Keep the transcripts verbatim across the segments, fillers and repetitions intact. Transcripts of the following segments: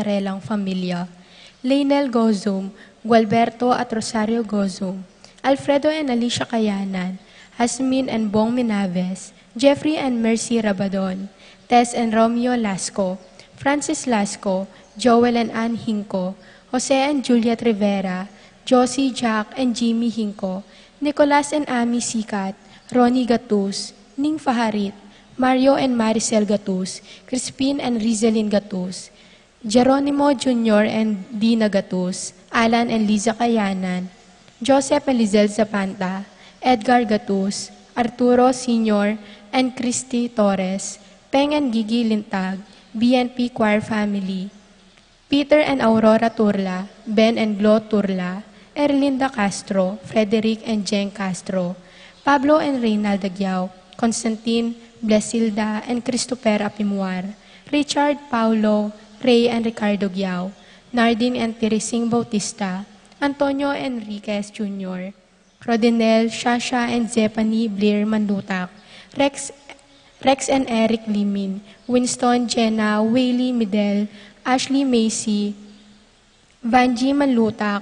relang familia. Leynel Gozum, Gualberto at Rosario Gozum, Alfredo and Alicia Kayanan, Jasmine and Bong Minaves, Jeffrey and Mercy Rabadon, Tess and Romeo Lasco, Francis Lasco, Joel and Ann Hinco, Jose and Juliet Rivera, Josie, Jack and Jimmy Hinco, Nicolas and Amy Sikat, Ronnie Gatus, Ning Faharit, Mario and Maricel Gatus, Crispin and Rizalin Gatus, Jeronimo Junior and Dina Gatus, Alan and Liza Kayanan, Joseph and Lizelle Zapanta, Edgar Gatus, Arturo Senior and Christy Torres, Peng and Gigi Lintag, B N P Choir Family, Peter and Aurora Turla, Ben and Glo Turla, Erlinda Castro, Frederick and Jeng Castro, Pablo and Reynalda Giao, Constantine, Blesilda and Christopher Apimuar, Richard, Paulo, Ray and Ricardo Giao, Nardin and Teresing Bautista, Antonio Enriquez Junior, Rodinel, Shasha and Zephany Blair Mandutak, Rex, Rex and Eric Limin, Winston, Jenna, Whaley Midel, Ashley Macy, Vanji Manlutak,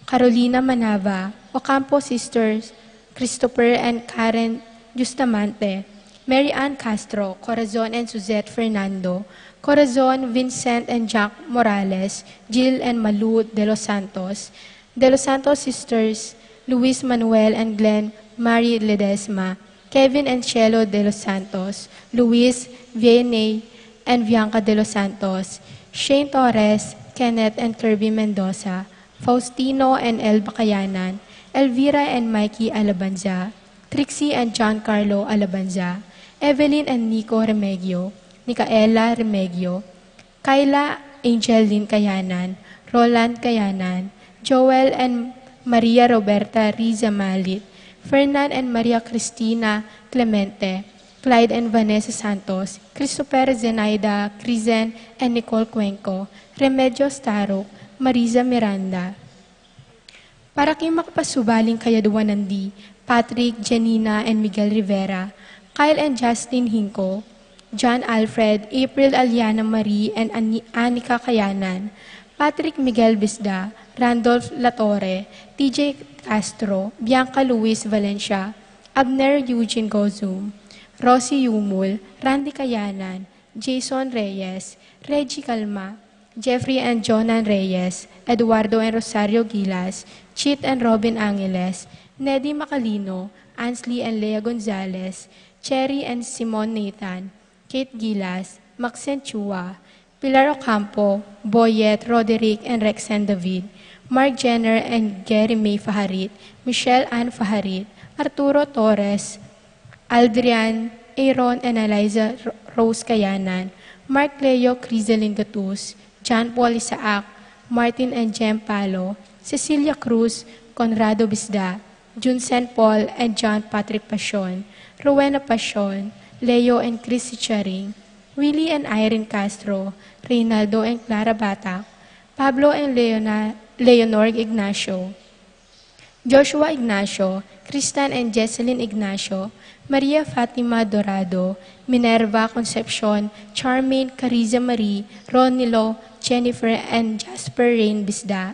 Carolina Manava, Ocampo Sisters, Christopher and Karen Bustamante, Mary Ann Castro, Corazon and Suzette Fernando, Corazon, Vincent and Jack Morales, Jill and Malu De Los Santos, De Los Santos Sisters, Luis Manuel and Glenn Marie Ledesma, Kevin and Shelo De Los Santos, Luis, Vianney and Bianca De Los Santos, Shane Torres, Kenneth and Kirby Mendoza, Faustino and Elba Kayanan, Elvira and Mikey Alabanza, Trixie and John Carlo Alabanza, Evelyn and Nico Remegio, Micaela Remegio, Kayla Angel Lynn Kayanan, Roland Kayanan, Joel and Maria Roberta Riza Malit, Fernan and Maria Cristina Clemente, Clyde and Vanessa Santos, Christopher, Zenaida, Crizen and Nicole Cuenco, Remedios Taruk, Marisa Miranda. Para king makapasubaling kayaduanan di, Patrick, Janina, and Miguel Rivera, Kyle and Justin Hinco, John Alfred, April, Aliana Marie, and Ani-, Anika Kayanan, Patrick Miguel Bisda, Randolph Latorre, T J Castro, Bianca Luis Valencia, Abner Eugene Gozum, Rosie Yumul, Randy Kayanan, Jason Reyes, Reggie Calma, Jeffrey and Jonan Reyes, Eduardo and Rosario Gilas, Chit and Robin Angeles, Neddy Macalino, Ansley and Lea Gonzalez, Cherry and Simon Nathan, Kate Gilas, Maxine Chua, Pilar Ocampo, Boyet, Roderick and Rexen David, Mark Jenner and Gary May Faharit, Michelle Ann Faharit, Arturo Torres, Aldrian, Aaron and Eliza Ro-, Rose Kayanan, Mark Leo, Criselin Gatus, John Paul Isaac, Martin and Jem Palo, Cecilia Cruz, Conrado Bisda, Junsen Paul and John Patrick Pasion, Rowena Pasion, Leo and Chrissy Charing, Willie and Irene Castro, Reynaldo and Clara Batak, Pablo and Leona-, Leonor Ignacio, Joshua Ignacio, Kristan and Jesselyn Ignacio, Maria Fatima Dorado, Minerva Concepcion, Charmaine, Cariza Marie, Ronilo, Jennifer and Jasper Rain Bisda,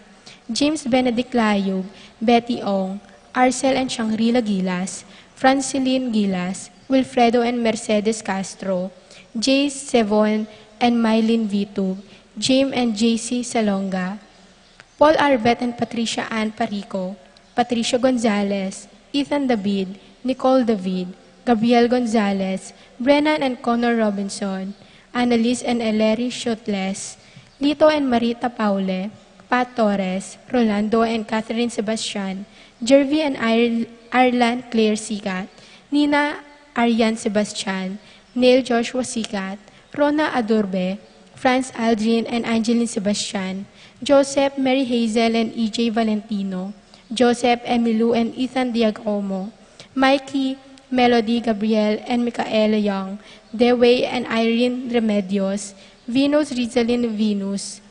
James Benedict Layug, Betty Ong, Arcel and Shangri-La Gilas, Francilyn Gilas, Wilfredo and Mercedes Castro, Jace Sevon and Mylene Vitug, Jim and J C Salonga, Paul Arbet and Patricia Ann Parico, Patricia Gonzalez, Ethan David, Nicole David, Gabriel Gonzalez, Brennan and Connor Robinson, Annalise and Eleri Shutles, Lito and Marita Paule, Pat Torres, Rolando and Catherine Sebastian, Jervy and Ir-, Arlan Claire Sikat, Nina Arian Sebastian, Neil Joshua Sikat, Rona Adurbe, Franz Aldrin and Angeline Sebastian, Joseph, Mary Hazel and E J Valentino, Joseph, Emilu and Ethan Diacomo, Mikey, Melody, Gabriel and Micaela Young, Dewey and Irene Remedios, Venus, Rizalin Venus,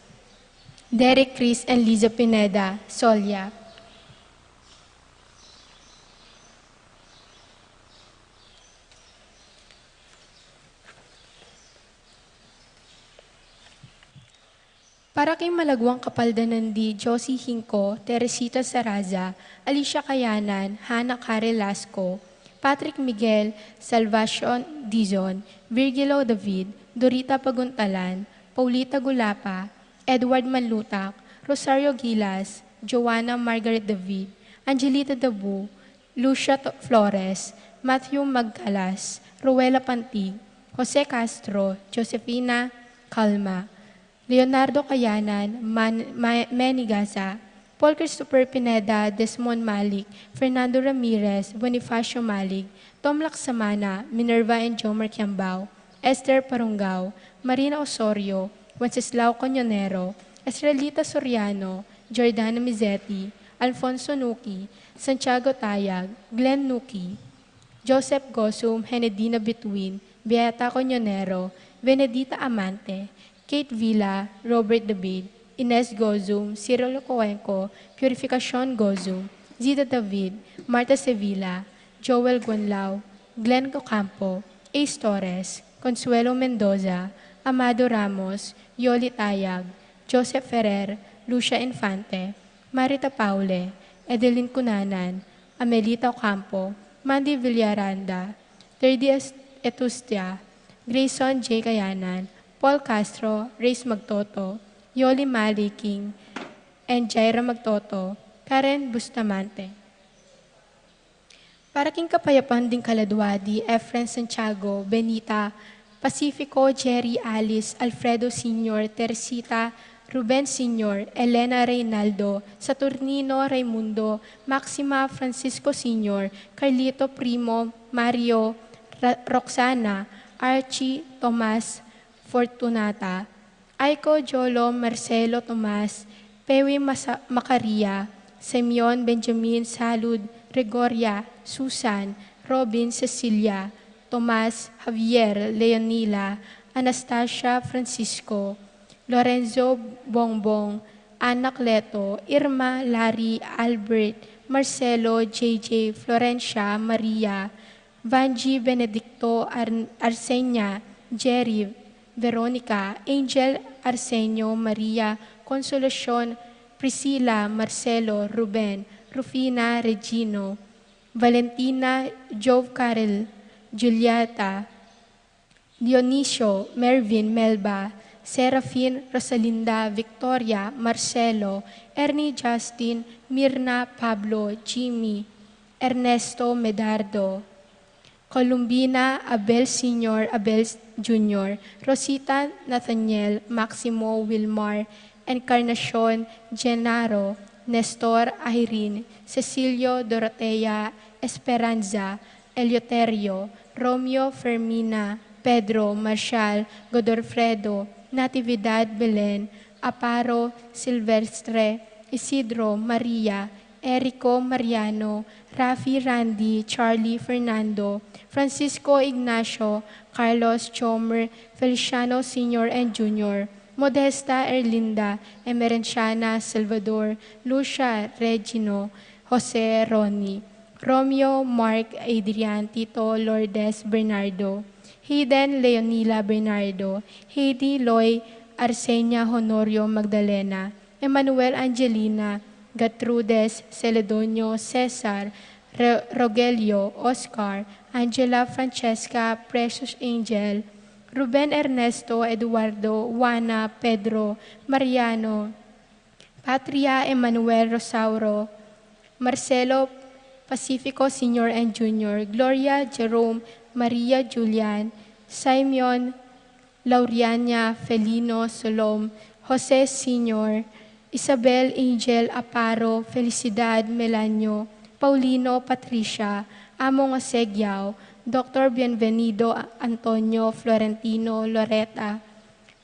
Derek, Chris and Liza Pineda, Solia. Para king malagwang kapaldanan di Josie Hinco, Teresita Saraza, Alicia Kayanan, Hannah Carel Lasco, Patrick Miguel, Salvacion Dizon, Virgilio David, Dorita Paguntalan, Paulita Gulapa, Edward Manlutak, Rosario Gilas, Joanna Margaret David, Angelita Dabu, Lucia To-, Flores, Matthew Magcalas, Ruela Pantig, Jose Castro, Josefina Calma, Leonardo Kayanan, Man-, Ma-, Manny Gaza, Paul Christopher Pineda, Desmond Malik, Fernando Ramirez, Bonifacio Malik, Tom Laksamana, Minerva and Jomer Kiambao, Esther Parungao, Marina Osorio, Wenceslao Coñonero, Estrelita Soriano, Jordana Mizetti, Alfonso Nuki, Santiago Tayag, Glenn Nuki, Joseph Gosum, Henedina Bituin, Beata Coñonero, Benedita Amante, Kate Villa, Robert David, Ines Gozum, Cyril Ocoenco, Purificacion Gozum, Zida David, Martha Sevilla, Joel Guanlao, Glenn Ocampo, Ace Torres, Consuelo Mendoza, Amado Ramos, Yoli Tayag, Joseph Ferrer, Lucia Infante, Marita Paule, Edeline Cunanan, Amelita Ocampo, Mandy Villaranda, Terdy Es-, Etustia, Grayson J Kayanan, Paul Castro, Reyes Magtoto, Yoli Maliking, and Jaira Magtoto, Karen Bustamante. Para king kapayapan ding kaladwa di Efren Santiago, Benita, Pacifico, Jerry, Alice, Alfredo Senior, Teresita, Ruben Senior, Elena Reynaldo, Saturnino, Raymundo, Maxima, Francisco Senior, Carlito, Primo, Mario, Ra-, Roxana, Archie, Tomas, Fortunata, Aiko, Jolo, Marcelo, Tomas, Pewi, Masa-, Macaria, Simeon, Benjamin, Salud, Gregoria, Susan, Robin, Cecilia, Tomas, Javier, Leonila, Anastasia, Francisco, Lorenzo, Bongbong, Anacleto, Irma, Larry, Albert, Marcelo, J J, Florencia, Maria, Vangie, Benedicto, Ar-, Arsenia, Jerry, Veronica, Angel, Arsenio, Maria, Consolacion, Priscila, Marcelo, Ruben, Rufina, Regino, Valentina, Jove, Carol, Julieta, Dionisio, Mervin, Melba, Serafin, Rosalinda, Victoria, Marcelo, Ernie, Justin, Mirna, Pablo, Jimmy, Ernesto, Medardo, Columbina, Abel Senior, Abel Junior, Rosita, Nathaniel, Maximo, Wilmar, Encarnacion, Genaro, Nestor, Irene, Cecilio, Dorotea, Esperanza, Eleuterio, Romeo, Fermina, Pedro, Marshall, Godofredo, Natividad, Belen, Aparo, Silvestre, Isidro, Maria, Erico, Mariano, Rafi, Randy, Charlie, Fernando, Francisco, Ignacio, Carlos, Chomer, Feliciano Senior and Junior, Modesta, Erlinda, Emerenciana, Salvador, Lucia, Regino, Jose, Ronnie, Romeo, Mark, Adrian, Tito, Lourdes, Bernardo, Hayden, Leonila, Bernardo, Heidi, Loy, Arsenia, Honorio, Magdalena, Emmanuel, Angelina, Gertrudes, Celedonio, Cesar, Re-, Rogelio, Oscar, Angela, Francesca, Precious Angel, Ruben, Ernesto, Eduardo, Juana, Pedro, Mariano, Patria, Emmanuel, Rosauro, Marcelo, Pacifico Senior and Junior, Gloria, Jerome, Maria, Julian, Simeon, Lauriana, Felino, Solom, Jose Senior, Isabel, Angel, Aparo, Felicidad, Melanio, Paulino, Patricia, Among Jose Giao, Doctor Bienvenido, Antonio, Florentino, Loreta,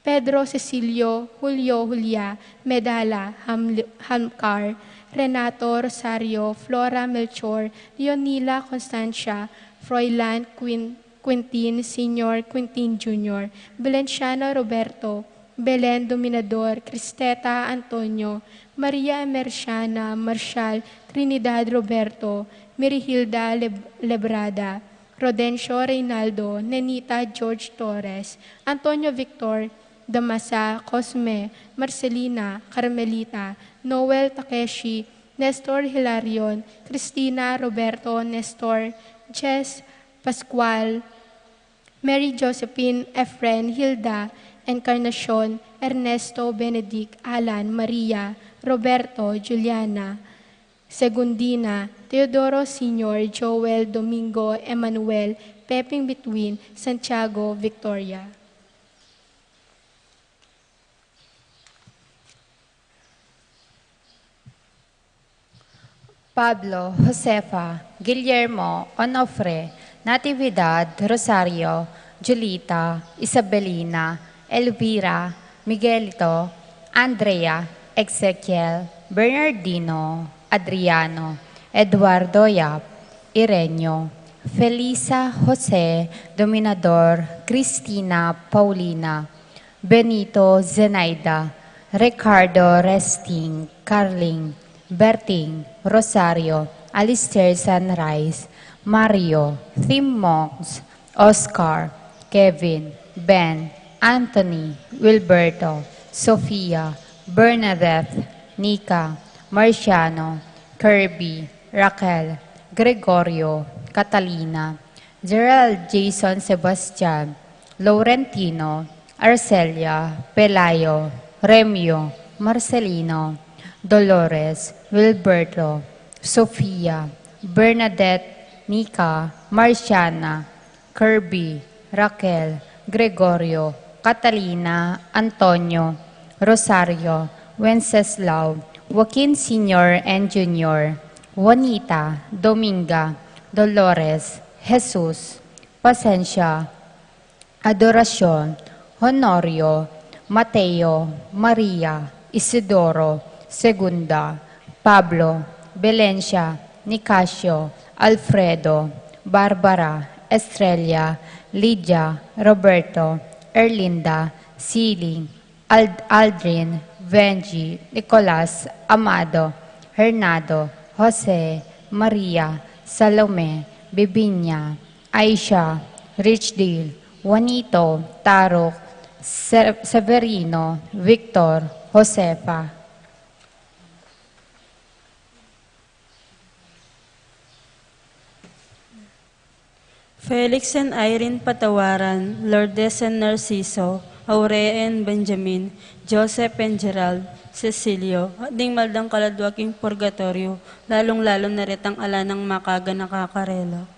Pedro, Cecilio, Julio, Julia, Medala, Ham-, Hamcar, Renato, Rosario, Flora, Melchor, Leonila, Constancia, Froilan, Quin-, Quintin, Senior, Quintin Junior, Valenciano, Roberto, Belen, Dominador, Cristeta, Antonio, Maria, Emerciana, Marshall, Trinidad, Roberto, Mirihilda, Leb-, Lebrada, Rodencio, Reynaldo, Nenita, George Torres, Antonio, Victor, Damasa, Cosme, Marcelina, Carmelita, Noel, Takeshi, Nestor, Hilarion, Cristina, Roberto, Nestor, Jess, Pascual, Mary Josephine, Efren, Hilda, Encarnacion, Ernesto, Benedict, Alan, Maria, Roberto, Juliana, Segundina, Teodoro Senior, Joel, Domingo, Emmanuel, Peping Between, Santiago, Victoria. Pablo, Josefa, Guillermo, Onofre, Natividad, Rosario, Julita, Isabelina, Elvira, Miguelito, Andrea, Ezequiel, Bernardino, Adriano, Eduardo Yap, Irenio, Felisa, Jose, Dominador, Cristina, Paulina, Benito, Zenaida, Ricardo, Resting, Carling, Berting, Rosario, Alistair, Sunrise, Mario, Tim Monks, Oscar, Kevin, Ben, Anthony, Wilberto, Sofia, Bernadette, Nika, Marciano, Kirby, Raquel, Gregorio, Catalina, Gerald, Jason, Sebastian, Laurentino, Arcelia, Pelayo, Remio, Marcelino, Dolores, Wilberto, Sofia, Bernadette, Nika, Marciana, Kirby, Raquel, Gregorio, Catalina, Antonio, Rosario, Wenceslao, Joaquin Senior and Junior, Juanita, Dominga, Dolores, Jesus, Pasensia, Adoracion, Honorio, Mateo, Maria, Isidoro, Segunda, Pablo, Belencia, Nicasio, Alfredo, Barbara, Estrella, Lydia, Roberto, Erlinda, Siling, Ald-, Aldrin, Venji, Nicolas, Amado, Hernado, Jose, Maria, Salome, Bibinia, Aisha, Richdale, Juanito, Tarok, Se-, Severino, Victor, Josefa. Felix and Irene Patawaran, Lourdes and Narciso, Aurea and Benjamin, Joseph and Gerald, Cecilio, at ding maldang kaladwa king purgatoryo, lalung-lalu na retang ala nang makaganaka karela.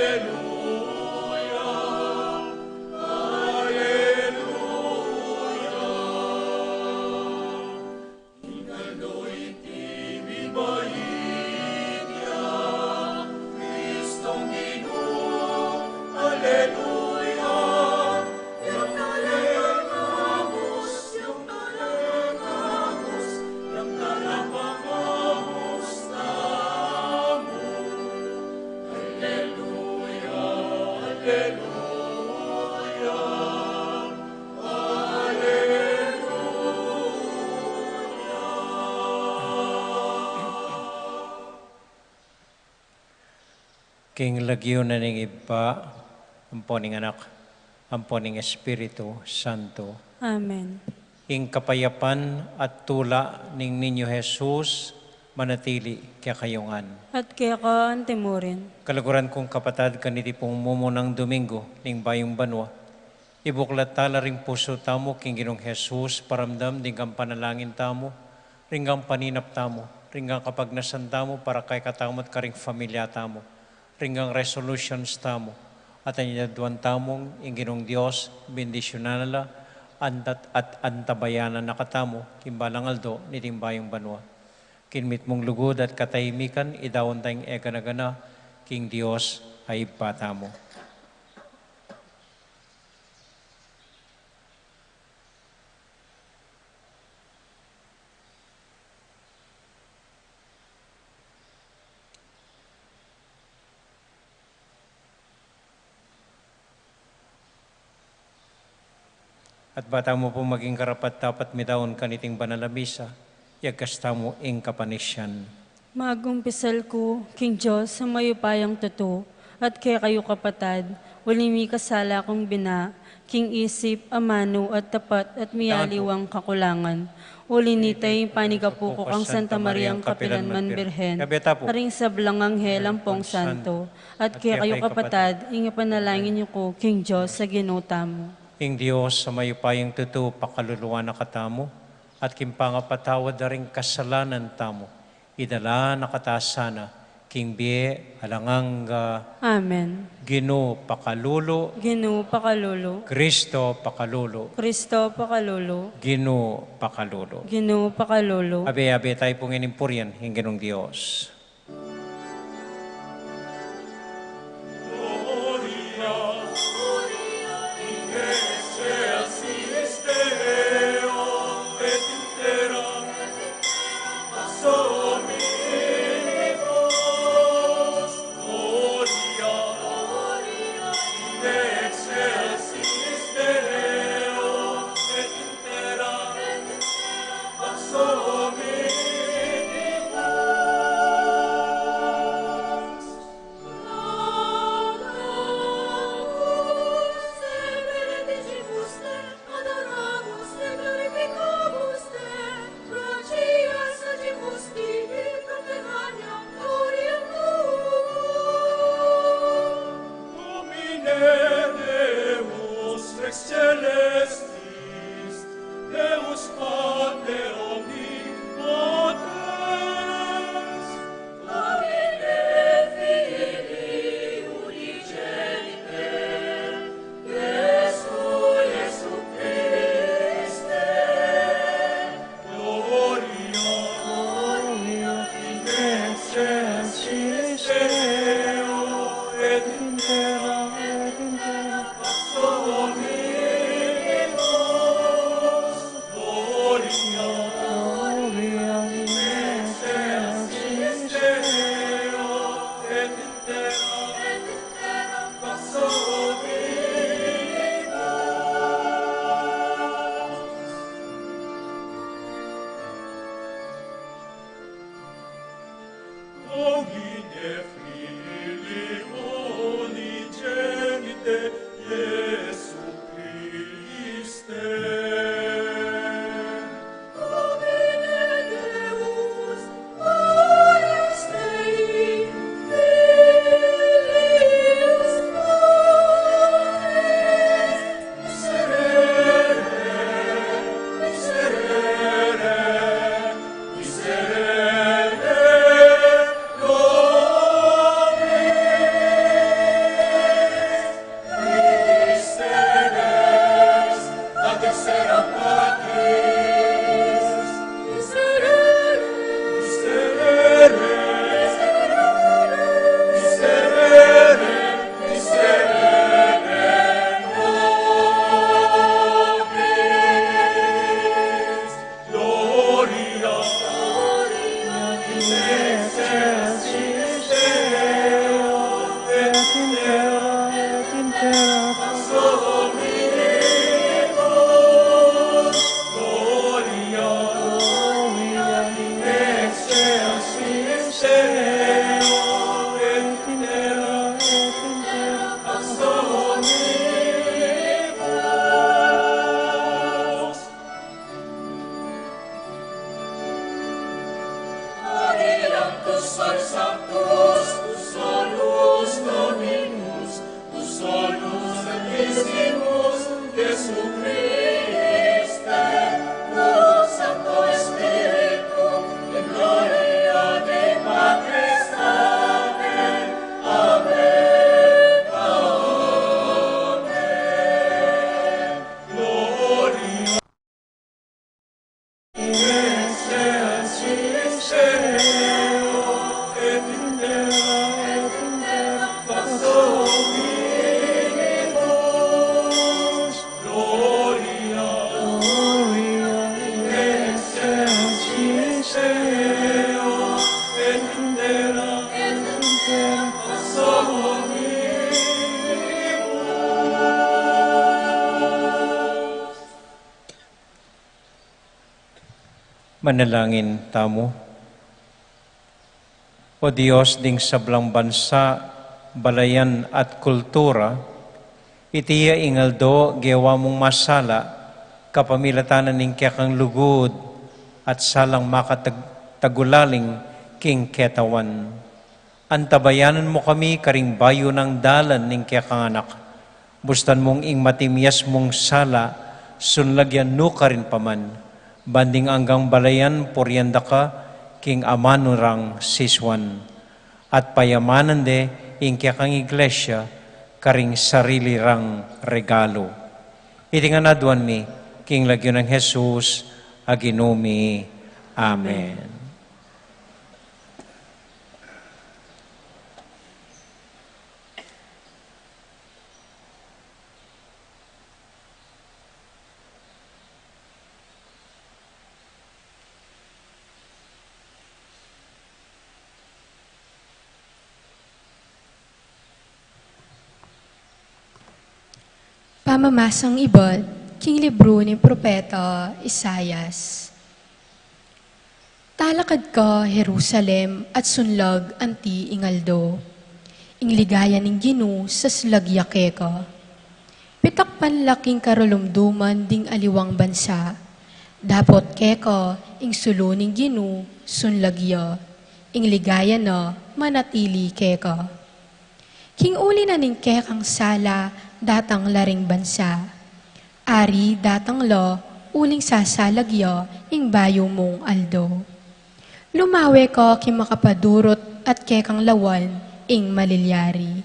Aleluya, aleluya. Ing aldo iti mibait ya, Kristong Ginu, aleluya. Yang talapangabus, yang talapangabus, yang talapangabus tamu. Aleluya, aleluya, aleluya. King lagyu na ning Ibpa, ampo ning Anak, ampo ning Espiritu Santo. Amen. Ing kapayapan at tula ning Niño Jesus manatili kekayu ngan. At keka antimurin. Kaluguran kung kapatad, kaniti pung mumunang Domingo ning Bayung Banua, ibuklat tala ring pusu tamu king Ginung Jesus, paramdam ding kampanalangin tamu, ring kapaninap tamu, ring kapagnasan tamu para kekatamu at karing familia tamu, ring resolutions tamu, at anyaduan tamung ing Ginung Dios bendisyunan na la, antat at antabayanan na katamu king balang aldo niting Bayung Banua. King mitmung lugud at katahimikan, idaun tang egana-gana king Dios a Ibpa tamu. At ba tamu pu maging karapat-dapat midaun kaniting banal a misa, iyagas tamu ing kapanisyan. Magumpisal ku king Dios a mayupayang tutu, at kekayu kapatad, uli mikasala kung bina, king isip, amanu, at tapat, at mialiwang kakulangan. Uli nita ing panigapu ku kang Santa Mariang kapilanman Birhen, karing sablang anghel ampong santo, at kekayu kapatad, ing ipanalangin yu ku king Dios a Ginu tamu. Ing Dios a mayupayang tutu pakaluluan na katamu, at king pangapatawad da ring kasalanan tamu, idala na kata sana king bie alang angga. Amen. Ginu pakalulu. Ginu pakalulu. Kristo pakalulu. Kristo pakalulu. Ginu pakalulu. Ginu pakalulu. Abe, abe tayu pu ngeni purian ing Ginung Dios. Domine Deus Rex Celestis, Deus Pater omnipotens, Domine Filii unigenite, Jesu, Jesu Christe, Gloria, Gloria in excelsis Deo et in terra, et in terra pax omnibus. Gloria, Gloria in excelsis Deo et in terra, et in terra pax omnibus. Domine Filii unigenite, Manalangin tamu. O Dios ding sablang bansa, balayan at kultura, iti ya ing aldo gewa mung masala kapamilatan ning kekang lugud at salang makatag-, tagulaling king ketawan. Antabayanan mu kami karing bayu nang dalan ning kekang Anak. Bustan mung ing matimyas mung sala, sunlagyan nu karin paman, ban ding anggang balayan purian da ka king amanu rang sisuan, at payamanan de ing kekang Iglesia karing sarili rang regalu. Iti ngan aduan mi king lagyu nang Jesus a Ginu mi. Amen. Pamamasang ibat king libru ning propeta Isaias. Talakad ka Jerusalem at sunlag anti ing aldo. Ing ligaya ning Ginu saslag ya keka. Pitakpan la king karulumduman ding aliwang bansa. Dapot keka ing sulu ning Ginu sunlag ya. Ing ligaya na manatili keka. King uli na ning kekang sala datang la ring bansa. Ari datang la uling sasalag ya ing bayu mung aldo. Lumawe ka king makapadurut at kekang lawan ing malilyari.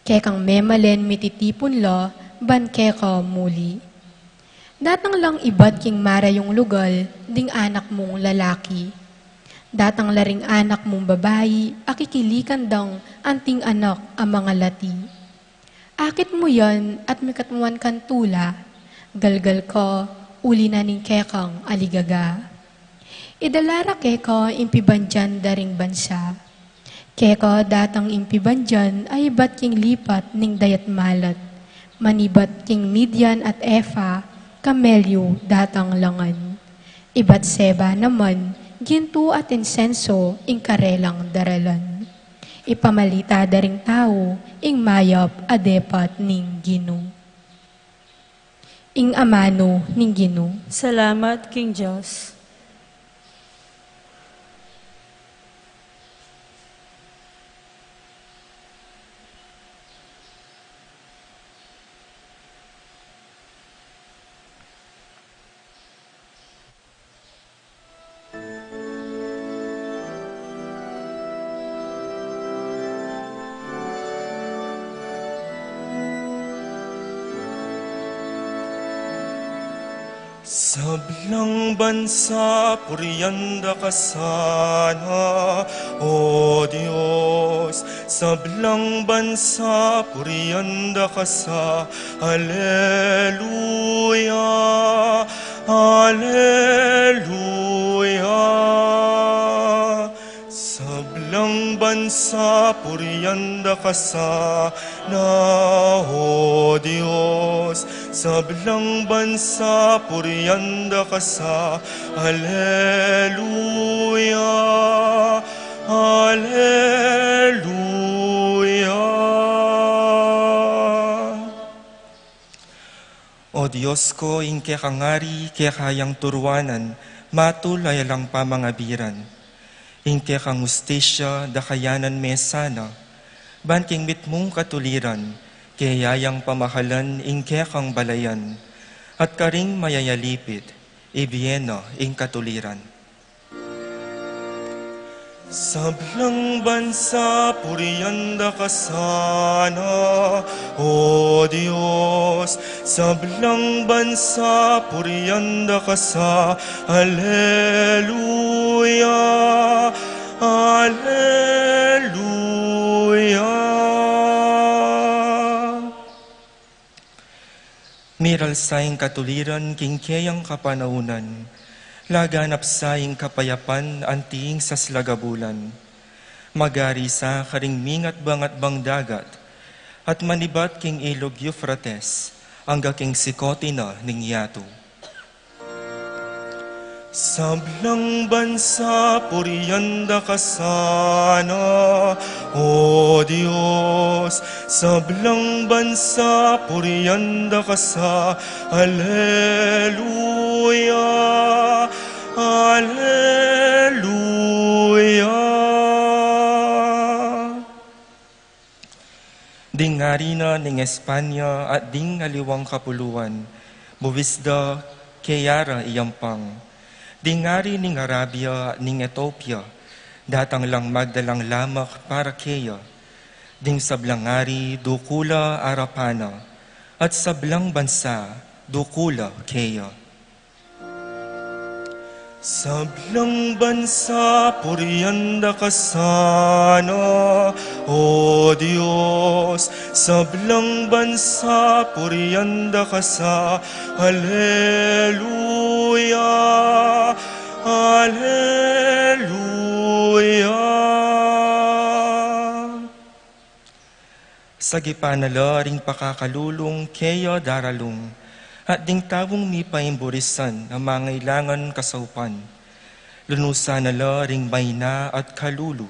Kekang memalen mititipun la ban keka muli. Datang lang ibat king marayung lugal ding anak mung lalaki. Datang la ring anak mung babai a kikilikan dang anting anak a mangalati. Akit mu yan at mikatmuan kang tula, galgal ka uli na ning kekang aligaga. Idala ra keka ing pibandian da ring bansa. Keka datang ing pibandian a ibat king lipat ning dayat malat, manibat king Midian at Efa, kamelyu datang la ngan. Ibat Seba naman, gintu at insenso ing karelang daralan. Ipamalita da ring tau ing mayap a depat ning Ginu. Ing amanu ning Ginu. Salamat king Dios. Sablang bansa, purian da ka sana, O Dios. Sablang bansa, purian da ka sa. Aleluya, aleluya. Sablang bansa, purian da ka sana, O Dios. Sablang bansa, purian da ka sa. Aleluya, aleluya. O Dios ku, ing kekang ari, keka yang turuanan, matul a ya lang pamangabiran. Ing kekang ustisya, dakayanan me sana, ban king mitmung katuliran, keya yang pamahalan ing kekang balayan, at karing mayayalipit, ibie na ing katuliran. Sablang bansa, purian da ka sana, O Dios. Sablang bansa, purian da ka sa. Aleluya, aleluya. Miral sa ing katuliran king keyang kapanaunan, laganap sa ing kapayapan anti ing saslag a bulan. Magari sa karing mingatbang-atbang dagat, at manibat king ilug Euphrates, angga king sikoti na ning yatu. Sablang bansa, purian da ka sana, O Dios. Sablang bansa, purian da ka sa-, Aleluya, Aleluya. Ding ari na ning Espanya at ding aliwang kapuluan, buwis da keya ra iyampang. Ding ari ning Arabia at ning Etiopia, datang lang magdalang lamak para keya. Ding sablang ari, dukul la arapan na, at sablang bansa, dukul la keya. Sablang bansa, purian da ka sana, O Dios. Sablang bansa, purian da ka sa-, Aleluya, Aleluya. Sagipan na la ring pakakalulung keya daralung, at ding taung mipaimburisan a mangailangan kasaupan. Lunusan na la ring maina at kalulu,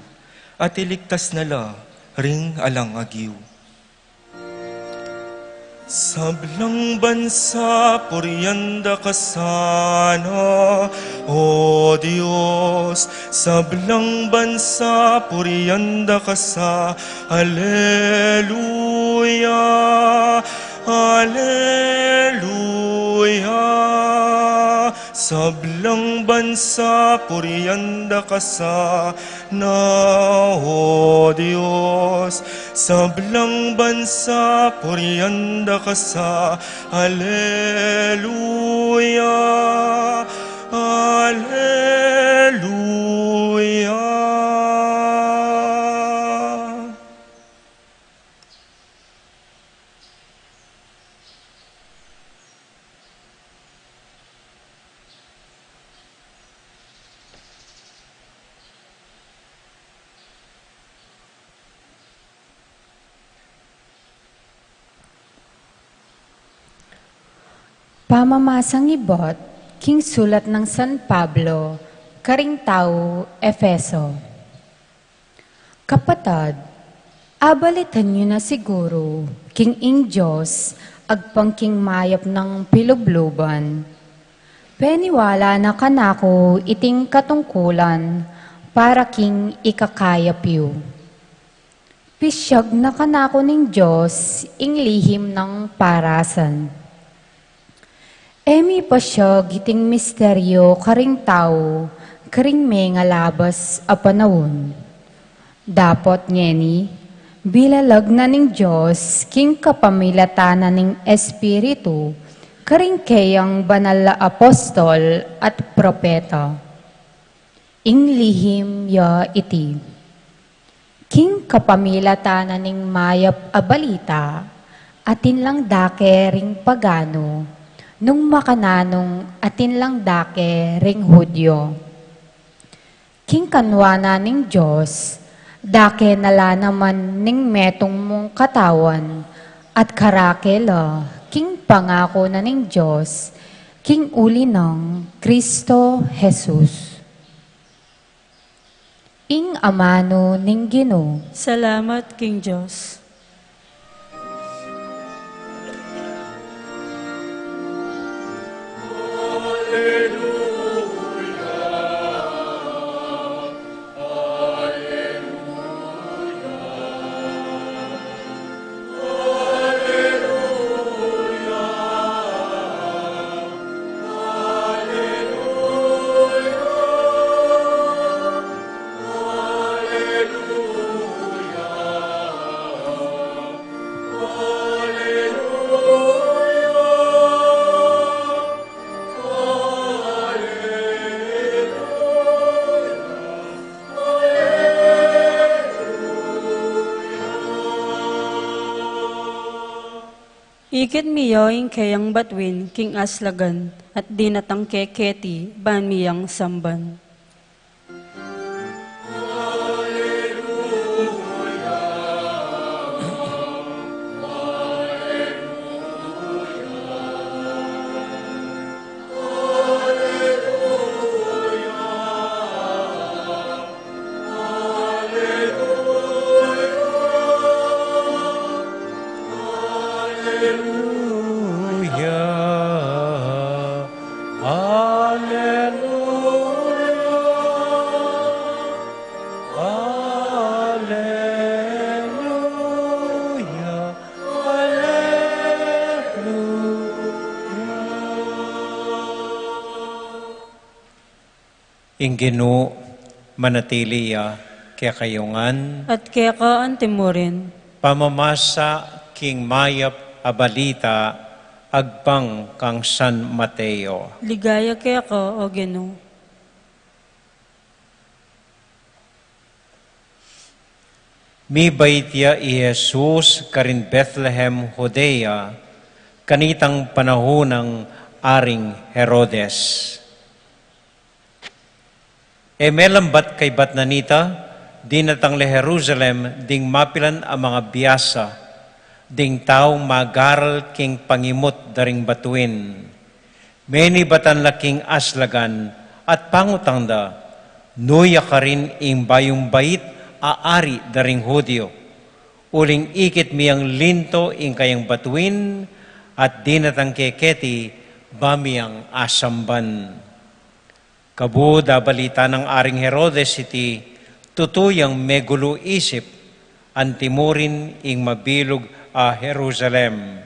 at iligtas na la ring alang agyu. Sablang bansa, purian da ka sana, O Dios. Sablang bansa, purian da ka sa-, Aleluya, Aleluya. Sablang bansa, purian da ka sana, O Dios. Sablang bansa, purian da ka sa-, Aleluya, Aleluya. Pamamasang ibat king sulat nang San Pablo karing taga Efeso. Kapatad, abalitan yu na siguru king ing Dios agpang king mayap nang pilubluban, peniwala na kanaku iting katungkulan para king ikakayap yu. Pisyag na kanaku ning Dios ing lihim nang parasan. E mi pasyag iting misteryu karing tau karing mengalabas a panaun. Dapot ngeni, bilalag na ning Dios king kapamilatan na ning Espiritu karing keyang banal a apostol at propeta. Ing lihim ya iti. King kapamilatan na ning mayap a balita, atin lang dake ring pagano, nung makananu atin lang dake ring Judio. King kanwa na ning Dios, dake na la naman ning metung mung katawan, at karake la king pangaku na ning Dios, king uli nang Kristo Jesus. Ing amanu ning Ginu. Salamat king Dios. Ikit mi ya ing keyang batuin king aslagan, at dinatang ke keti ban mi yang samban. Aleluya, aleluya, aleluya, aleluya. Ing Ginu manatili ya kekayu ngan. At keka anti mu rin. Pamamasa king mayap a balita agpang kang San Mateo. Ligaya keka, O Ginu. Mibait ya i Jesus karin Bethlehem, Judea, kanitang panahun nang Aring Herodes. E melambat kaybat na nita, dinatang la Jerusalem ding mapilan a mangabiasa, ding taung magaral king pangimut da ring batuin. Menibatan la king aslagan at pangutang da, "Nu ya karin ing bayung bait a ari da ring Judio? Uling ikit mi yang linto ing kayang batuin, at dinatang ke keti ba mi yang asamban." Kabud abalita nang Aring Herodes iti, tutu yang megulu isip, anti mu rin ing mabilug a Jerusalem.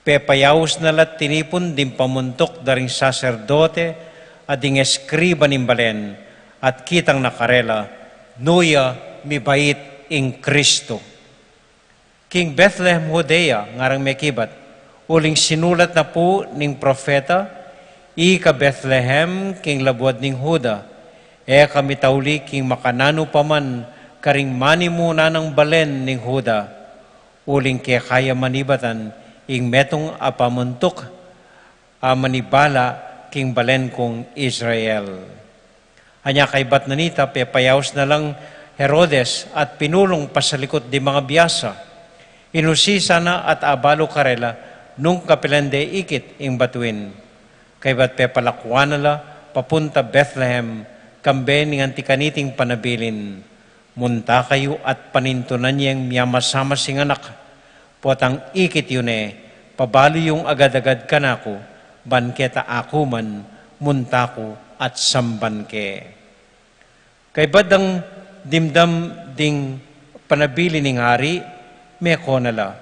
Pepayaus na la't tinipun ding pamuntuk da ring saserdote at ding eskriba ning balen, at kitang na karela, "Nu ya mibait ing Kristo." King Bethlehem, Judea, ngarang mekibat, uling sinulat na pu ning propeta, "Ika Bethlehem, king labuad ning Juda, e ka mitauli king makananu pa man karing manimuna nang balen ning Juda, uling keka ya manibatan ing metung a pamuntuk a manibala king balen kung Israel." Anya kaybat na nita, pepayaus na lang Herodes at pinulung pasalikut ding mangabiasa. Inusisa na at abalu karela nung kapilan de ikit ing batuin. Kaybat pepalakuan na la papunta Bethlehem, kambe ning anti kaniting panabilin. "Munta kayu at panintunan yeng miamasamas ing anak. Potang ikit yu ne, pabalu yung agad-agad kanaku, ban keta aku man, munta ku at samban ke." Kaybat dang dimdam ding panabilin ning ari, meko na la.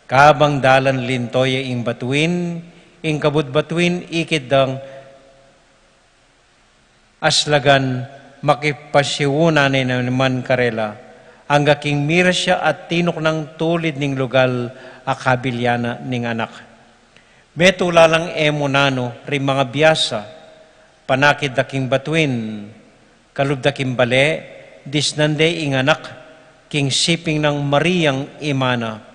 Kabang dalan linto ya ing batuin, ing kabud batuin ikit dang aslagan, makipasiuna ne naman karela, angga king miras ya at tinuknang tulid ning lugal a kabilyan na ning anak. Metula lang e mu nanu ring mangabiasa, panakit da king batuin, kalub da king bale, disnan de ing anak king siping nang Mariang ima na.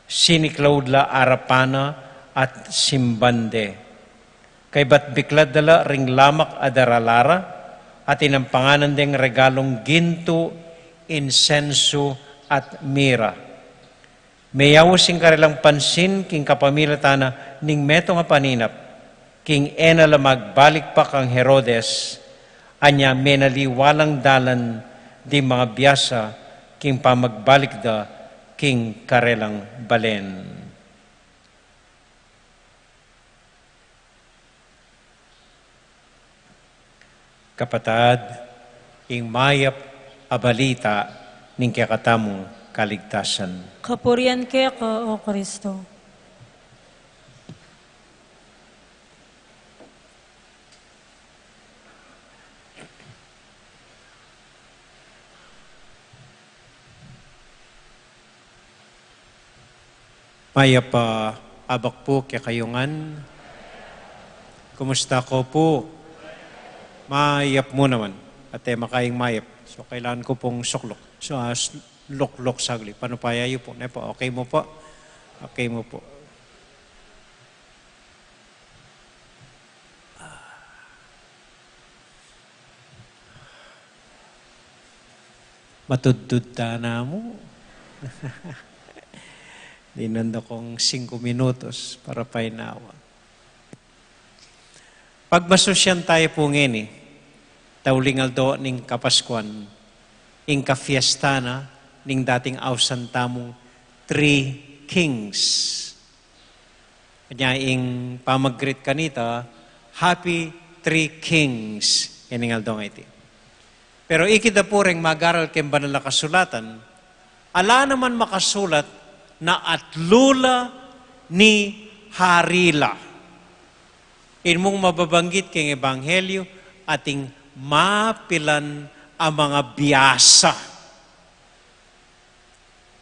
Siniklaud la arapan na at simban de. Kaybat biklad da la ring lamak a daralara, at inampanganan deng regalung gintu, insensu, at mira. Meyaus ing karelang pansin king kapamilatan na ning metung a paninap, king e na la magbalik pa kang Herodes, anya menaliwa lang dalan ding mangabiasa king pamagbalik da king karelang balen. Kapatad, ing mayap a balita ning kekatamung kaligtasan. Kapurian keka, O Kristo. Mayap a abak pu kekayu ngan. Kumusta ko pu? Mayap mu naman. At e makaing mayap. So, kailangan ko pung sukluk. So, ah, s-, lukluk saglit. Paano pa yayu po? Ne po, okay mu po? Okay mu po. Matudtud ta na mu. Dinan da kong singko minutos para painawa. Pagmasusyan tayu pu ngeni, tauling aldo ning Kapaskuan, ing kafiesta na ning dating ausan tamung Three Kings. Nya ing pamag-greet kanita, "Happy Three Kings," ing aldo a iti. Pero ikit da pu reng mag-aral keng Banal a Kasulatan, ala naman makasulat na atlu la ni hari la. Ing mung mababanggit keng Ebanghelyo, atin mapilan a mangabiasa.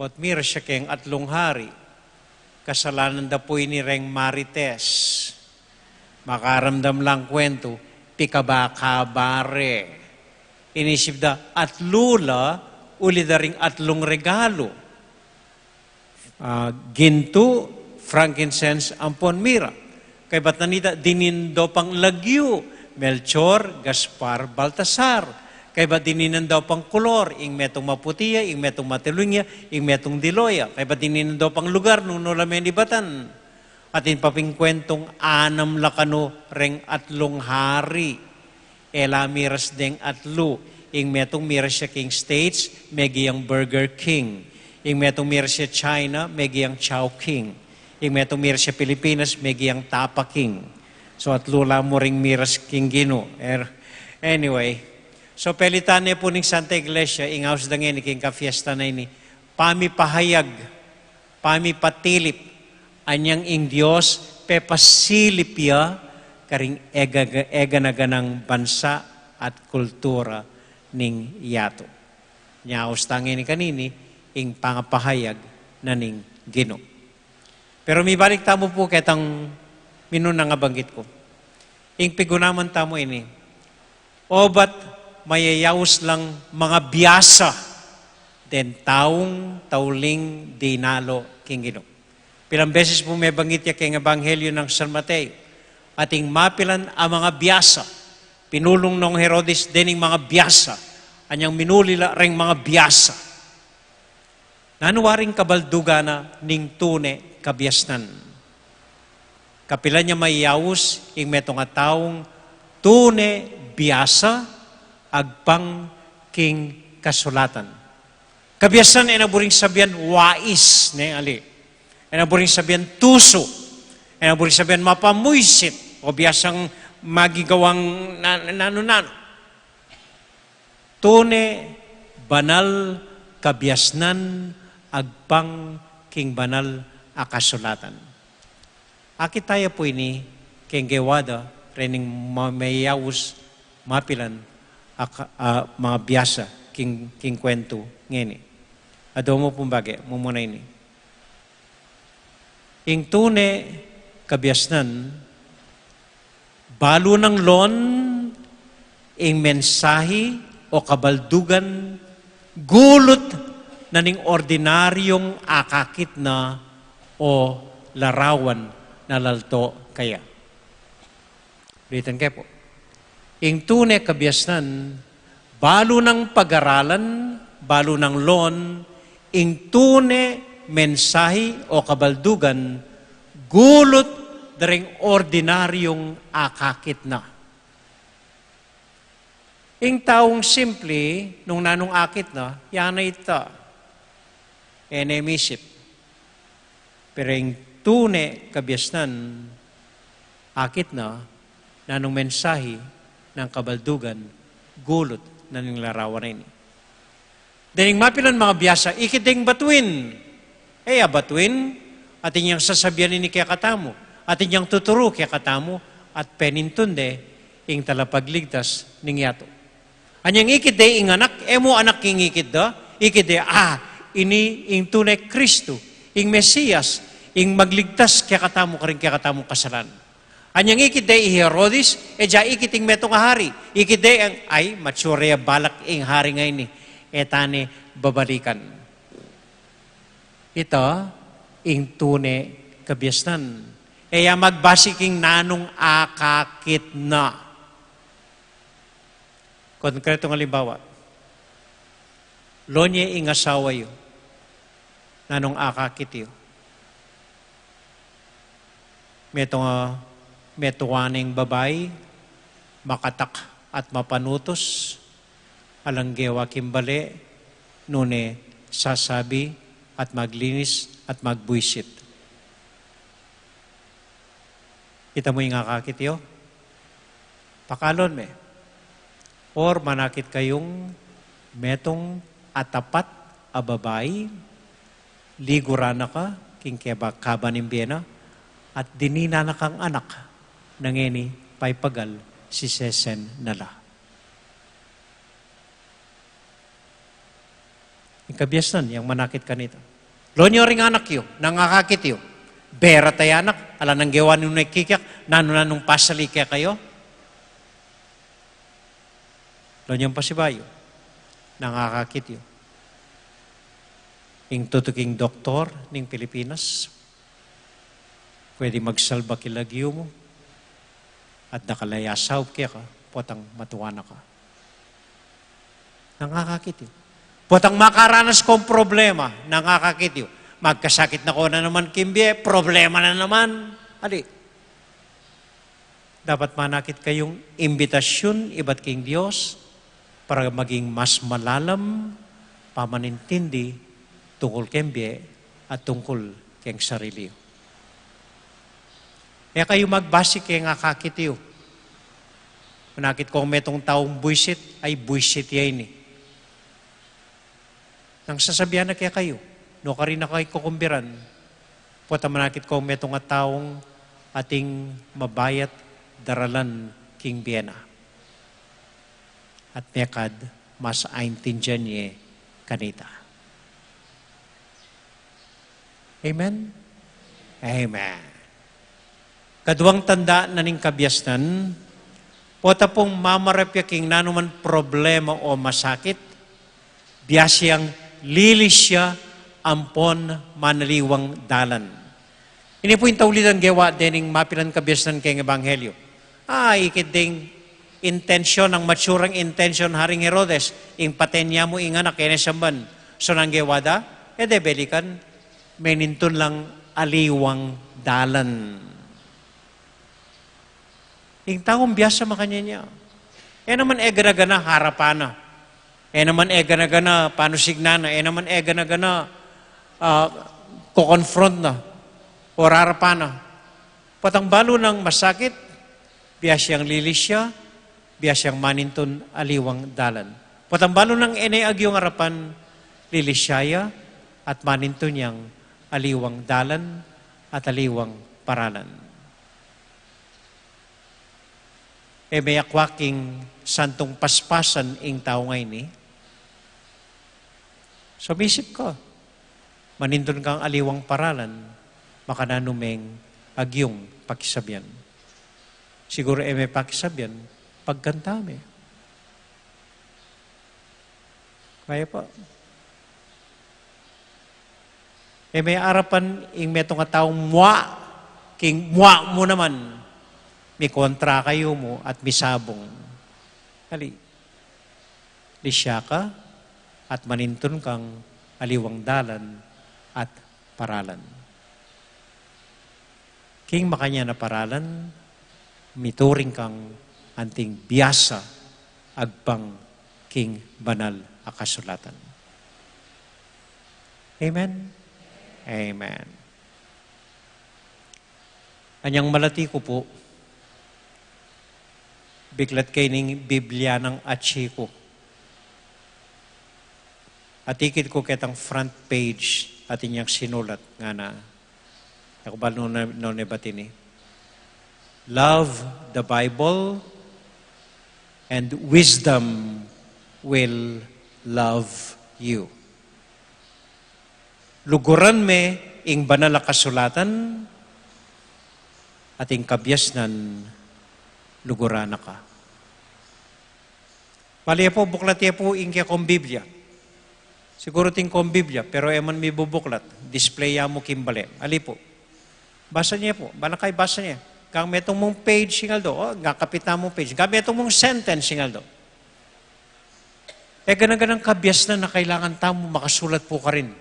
Ot mira siya keng atlung hari. Kasalanan da pu ini reng marites. Makaramdam lang kuwentu, pikaba-kaba re. Inisip da, atlu la, uli da ring atlung regalu. Ah, gintu, frankincense, ampon mira. Kaybat na nita, dinan da pang lagyu, Melchor, Gaspar, Baltasar. Kaybat dinan da pang kulor, ing metung maputi ya, ing metung matiling ya, ing metung dilu ya. Kaybat dinan da pang lugar, nung nu la menibatan. Atin pa pin kuwentung anam la kanu reng atlung hari. E la miras deng atlu, ing metung miras ya king States, megi yang Burger King. Ing metung miras ya China, megi yang Chowking. Ing metung miras ya Pilipinas, megi yang Tapa King. So, atlu la mu ring miras king Ginu. Er, anyway, so, pelitan ne pu ning Santa Iglesia, ing aus da ngeni king kapiestan a ini, pamipahayag, pamipatilip, anyang ing Dios pepasilip ya karing ega-, eganaganang bansa at kultura ning yatu. Nya aus ta ngeni kanini ing pangapahayag na ning Ginu. Pero mibalik tamu pu ketang minunang a banggit ku. Ing pigunaman tamu ini, obat mayayaus lang mangabiasa deng taung tauling dinalu king Ginu. Pilang beses pu mebanggit ya keng Ebanghelyo nang San Mateo, atin mapilan a mangabiasa, pinulung nong Herodes dening mangabiasa, anyang minuli la reng mangabiasa. Nanu waring kabaldugan na ning tune kabiasnan? Kapilan ya mayayaus ing metung a taung tune biasa agpang king kasulatan. Kabiasnan e na buring sabian wais, ne, ali. E na buring sabian tusu. E na buring sabian mapamuisit. O biasang magigawang na-, nanu-nanu. Tune banal kabiasnan agpang king banal a kasulatan. Akit taya pu ini keng gewa da rening ma-, mayayaus mapilan a ka-, a, mangabiasa king, king kuwentu ngeni. Adwa mu pung bage, mumuna ini. Ing tune kabiasnan, balu nang lon ing mensahi o kabaldugan, gulut na ning ordinaryung akakit na o larawan na lalto kaya. Ulitan ke pu. Ing tune kabiasnan, balu nang pag-aralan, balu nang lon, ing tune mensahi o kabaldugan, gulut da ring ordinaryung akakit na. Ing taung simple, nung nanung akit na, yana ita. E ne misip. Pero ing tune kabiasnan, akit na, nanung mensahi nang kabaldugan, gulut na ning larawan ini. Dening mapilan mangabiasa, ikit deng batuin. E ya batuin, atin yang sasabian ini kekatamu, atin yang tuturu kekatamu, at penintun de ing talapagligtas ning yatu. Anyang ikit de ing anak, e mu anak ing ikit da, ikit de, ah, ini ing tune Kristu, ing Mesias, ing magligtas kekatamu karing kekatamung kasalanan. Anyang ikit de i Herodes, e ja ikit ing metung a hari, ikit de ang, ay, mature ya balak ing hari ngeni, e ta ne babalikan. Ita ing tune kabiasnan. E ya magbase king nanung akakit na. Konkretong alimbawa, lon ye ing asawa yu, nanung akakit yu? Metung a, metung a ning babai, makatak at mapanutus, alang gewa king bale, nune sasabi at maglinis at magbuisit. Kita mu ing akakit yu? Pakalon me. Or manakit kayung metung a tapat a babai, liguran na ka king keba-, kaba ning bie na, at dininan na kang anak, nung ngeni paipagal sisesen na la. Ing kabiasnan, yang manakit kanita. Loan yu ring anak yu, nung akakit yu. Berat a anak, ala nang gewa nung nagkikyak, nanu-nanung pasali kekayu. Loan yang pasibayu, nung akakit yu. Ing tutuking doktor ning Pilipinas, pwede magsalba king lagyu mu, at dakal a saup keka, potang matua na ka. Nung akakit yu. Potang makaranas kang problema, nung akakit yu. Magkasakit na ka na naman king bie, problema na naman. Ali. Dapat manakit kayung imbitasyun ibat king Dios para maging mas malalam pamanintindi tungkul keng bie at tungkul keng sarili yu. E kayu magbasi keng akakit yu. Manakit kong metung taung buisit, ay buisit ya ini. Nung sasabian na kekayu, nukarin na kayu kukumbiran, potang manakit kong metung a taung ating mabayat daralan king bie na. At mekad mas aintindian ye kanita. Amen? Amen. Kaduang tanda na ning kabiasnan, pota pung mamarap ya king nanuman problema o masakit, biasa yang lilis ya ampon manaliwang dalan. Ini pu ing taulidan gewa dening mapilan kabiasnan keng ebanghelyo. A, ikit deng intensyon, nung matsurang intensyon Haring Herodes, ing paten ya mu ing anak, e ne samban. So nung gewa da, e de belikan, menintun lang aliwang dalan. Ing taung biasa makanyan ya. E naman e gana-gana harapan na. E naman e gana-gana panusignan na. E naman e gana-gana, ah, ko-confront na. O harapan na. Potang balu nang masakit, biasa yang lilis ya, biasa yang manintun aliwang dalan. Potang balu nang e ne agyung arapan, lilis ya ya, at manintun yang aliwang dalan, at aliwang paralan. E me akwa king santung paspasan ing tau ngeni. Sumisip ka, manintun kang aliwang paralan, makananu meng agyung pakisabian. Siguru e me pakisabian, pagkanta me. Kaya pa. E me arapan ing metung a taung mua, king mua mu naman, mikontra kayu mu at misabung. Ali, lisya ka at manintun kang aliwang dalan at paralan. King makanyan a paralan, mituring kang anting biasa agpang king banal a kasulatan. Amen? Amen. Anyang malati ku pu, biklat ke ning Biblia nang atsi ku. Atikit ku ketang front page, atin yang sinulat ngana. E ku balu nung, nung nebat ini. Love the Bible and wisdom will love you. Luguran me ing banal a kasulatan at ing kabiasnan luguran na ka. Bale pu, buklat ye pu ing kekong Biblia. Siguru atin kong Biblia, pero e man mibubuklat. Display ya mu king bale. Ali pu. Basa ye pu. Bale kay basa ye. Kang metung mung page ing aldo. O, kang kapitan mung page. Kang metung mung sentence ing aldo. E gana-ganang kabiasnan a kailangan tamu makasulat pu karin.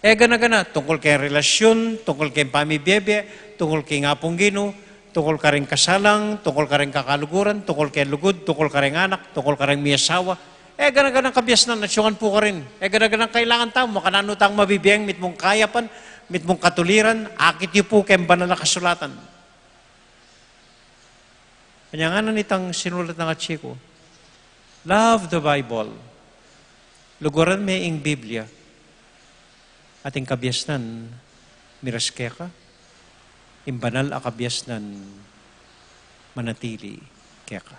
E gana-gana, tungkul keng relasyun, tungkul keng pamibie-bie, tungkul keng Apung Ginu, tungkul kareng kasalang, tungkul kareng kakaluguran, tungkul keng lugud, tungkul kareng anak, tungkul kareng miyasawa. E gana-ganang kabiasnan, asyungan pu karin. E gana-ganang kailangan tamu, makananu tang mabibieng mitmung kayapan, mitmung katuliran, akit yu pu keng banal a kasulatan. Kanya nga na nitang sinulat nang Chico, "Love the Bible." Luguran me ing Biblia. At ing kabiasnan, miras keka, ing banal a kabiasnan, manatili keka.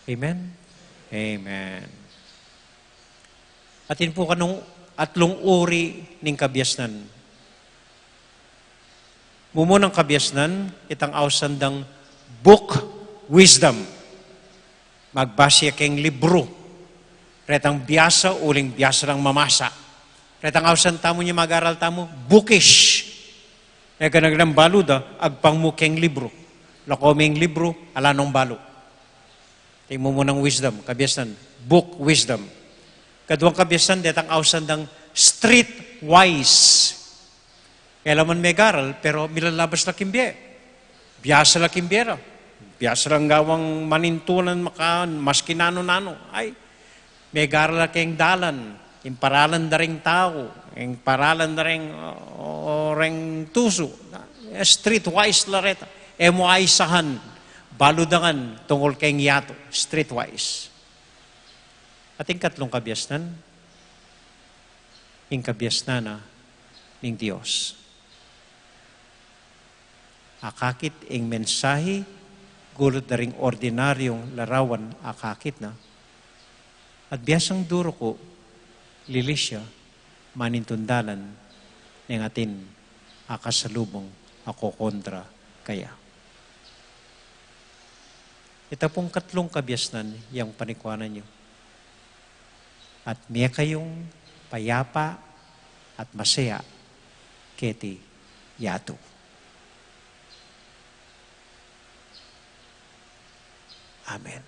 Amen? Amen. Atin pu kanung atlung uri ning kabiasnan. Mumunang kabiasnan, itang ausan dang book wisdom. Magbasa keng libru. Retang biasa, uling biasa lang mamasa. Retang ausan tamu nya mag-aral tamu, bookish. E ka naglang balu da, agpang mu keng libru. Lako meng libru, ala nong balu. Ing mumunang wisdom, kabiasnan, book wisdom. Kaduang kabiasnan, detang ausan dang streetwise. Kailangan megaral, pero milalabas la king bie. Biasa la king bie ra. Biasa lang gawang manintunan, makan, maski nanu-nanu. Ay, megaral la keng dalan, ing paralan da ring tau, ing paralan da ring, o, ring tusu. Streetwise la reta. E mu aisahan, balu dangan, tungkul keng yatu, streetwise. At ing katlung kabiasnan, ing kabiasnan na ning Dios. Akakit ing mensahi, gulut da ring ordinaryung larawan akakit na. At biasang duru ku, lilis ya, manintun dalan, neng atin akasalubung, akokontra kaya. Ita pung katlung kabiasnan yang panikuanan yu. At mie kayung payapa at masaya keti yatu. Amen.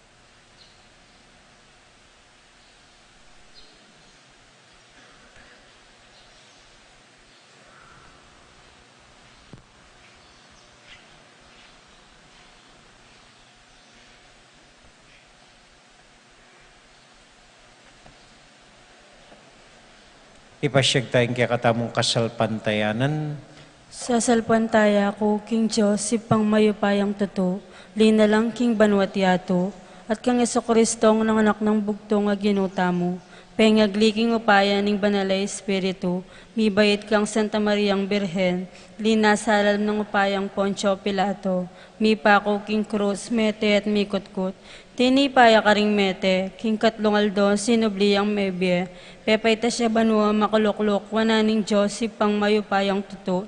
Ipasyag taya ing kekatamung kasalpantayanan. Sasalpantaya ku king Dios, Ibpang mayupayang tutu, linalang king banua't yatu, at kang Jesucristo, a anak nang bugtung a Ginu tamu, pengagli king upaya ning Banal a Espiritu, mibait kang Santa Mariang Birhen, linasa lalam ning upayang Poncio Pilato, mipaku king krus, mete at mikutkut, tinipa ya karing mete, king katlung aldo sinubli yang mebie, pepaitas ya banua, makalukluk wanan ning Dios Ibpang mayupayang tutu.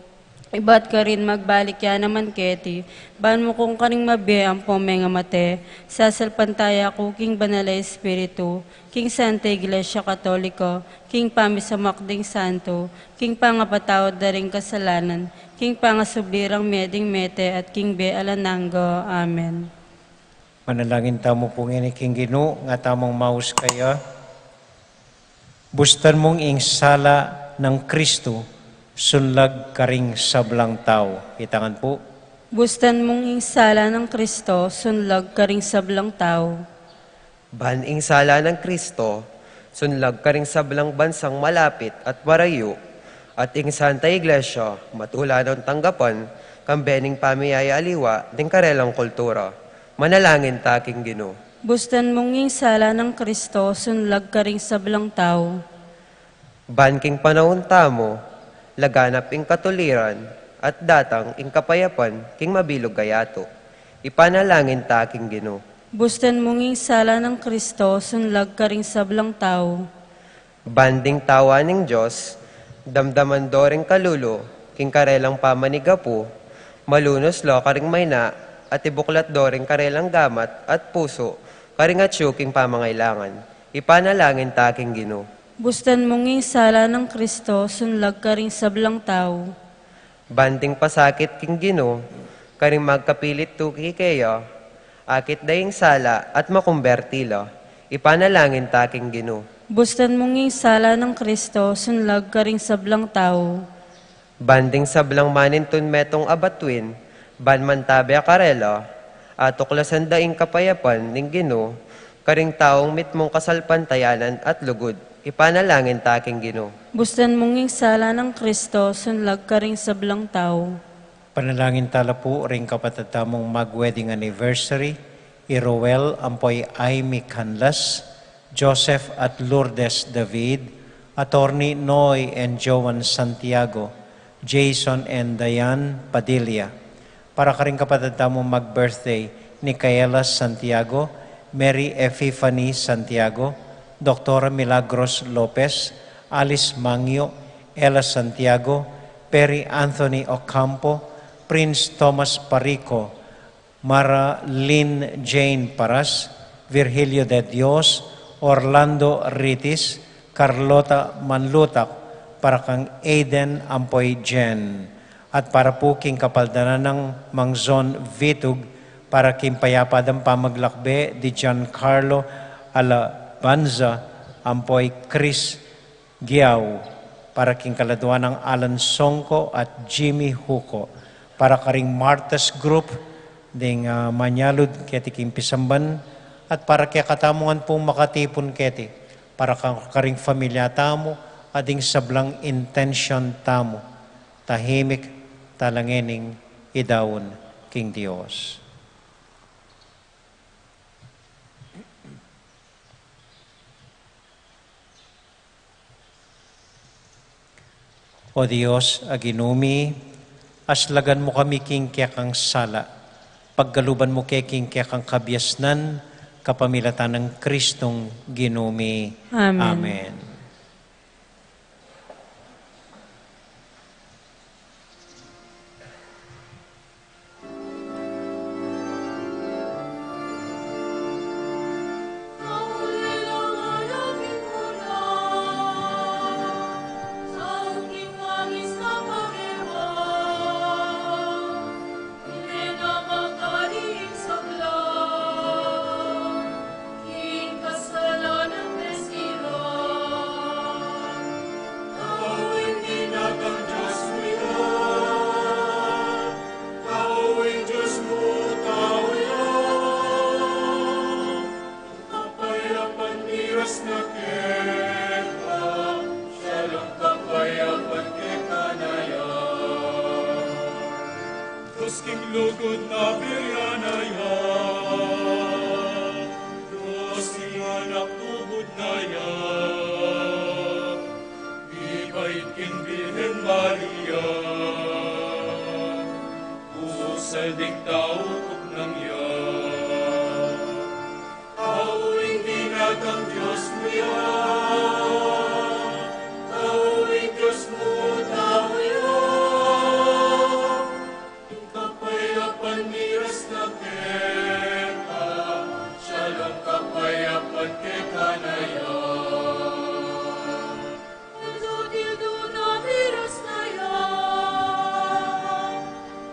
Ibat karin magbalik ya naman keti, ban mukung karing mabie ampong mengamate. Sasalpantaya ku king Banal a Espiritu, king Santa Iglesia Katoliko, king pamisamak ding santo, king pangapatawad da ring kasalanan, king pangasubli rang mie ding mete at king bie alang angga. Amen. Manalangin tamu pu ngeni king Ginu, nga tamung maus kaya. Bustan mung ing sala nang Kristo sunlag karing sablang tau. Itangan pu. Bustan mung ing sala nang Kristo sunlag karing sablang tau. Ban ing sala nang Kristo sunlag karing sablang bansang malapit at marayu, at ing Santa Iglesia matula nong tanggapan, kambe ning pamiyaya aliwa ding karelang kultura. Manalangin ta king Ginu. Bustan mung ing sala nang Kristo sunlag karing sablang tau. Ban king panaun tamu, laganap ing katuliran, at datang ing kapayapan king mabilug a yatu. Ipanalangin ta king Ginu. Bustan mung ing sala nang Kristo sunlag karing sablang tau. Ban ding tawa ning Dios, damdaman do ring kalulu king karelang pamanigapu, malunus lo karing mayna, at ibuklat do ring karelang gamat at pusu karing atyu king pamangailangan. Ipanalangin ta king Ginu. Bustan mung ing sala nang Kristo sunlag karing sablang tau. Ban ding pasakit king Ginu karing magkapilit tuki keya, akit da ing sala at makumberti la. Ipanalangin ta king Ginu. Bustan mung ing sala nang Kristo sunlag karing sablang tau. Ban ding sablang manintun metung a batuin, ban mantabe karela, atuklasan da ing kapayapan ning Ginu karing taung mitmung kasalpantayanan at lugud. Ipanalangin ta king Ginu. Bustan mung ing sala nang Kristo sunlag karing sablang tau. Panalangin tala pu ring kapatad tamung mag-wedding anniversary, i Roel ampo i Aimee Canlas, Joseph at Lourdes David, Attorney Noy and Joan Santiago, Jason and Diane Padilla. Para karing kapatad tamung mag-birthday, Nicaela Santiago, Mary Epiphany Santiago, Doktora Milagros Lopez, Alice Mangio, Ella Santiago, Perry Anthony Ocampo, Prince Thomas Parico, Mara Lynn Jane Paras, Virgilio de Dios, Orlando Ritis, Carlota Manlutak, para kang Aiden ampo i Jen. At para pu king kapaldanan nang Mang Zon Vitug, para king payapa dang pamaglakbe di Giancarlo Alabanza ampo i Chris Giao, para king kaladua nang Alan Songco at Jimmy Huco, para karing Martyrs Group ding, ah, manyalud keti king pisamban, at para kekatamu ngan pung makatipun keti, para ka-, karing familia tamu, at ding sablang intensyon tamu, tahimik tala ngening idaun king Dios. O Dios a Ginu mi, aslagan mu kami king kekang sala, pagkaluban mu ke king kekang kabiasnan, kapamilatan nang Kristong Ginu mi. Amen. Amen. Kapayapan miras na keka, siya lang kapayapan keka na ya. Dios king lugud na bie na ya, Dios king anak lugud na ya, mibait king Birhen Maria, pusal ding tau tuknang ya. Tau ing binatang Dios mu ya, tau ing Dios mu tau ya. Ing kapayapan miras na keka, siya lang kapayapan keka na ya. Tutu tildu na miras na ya,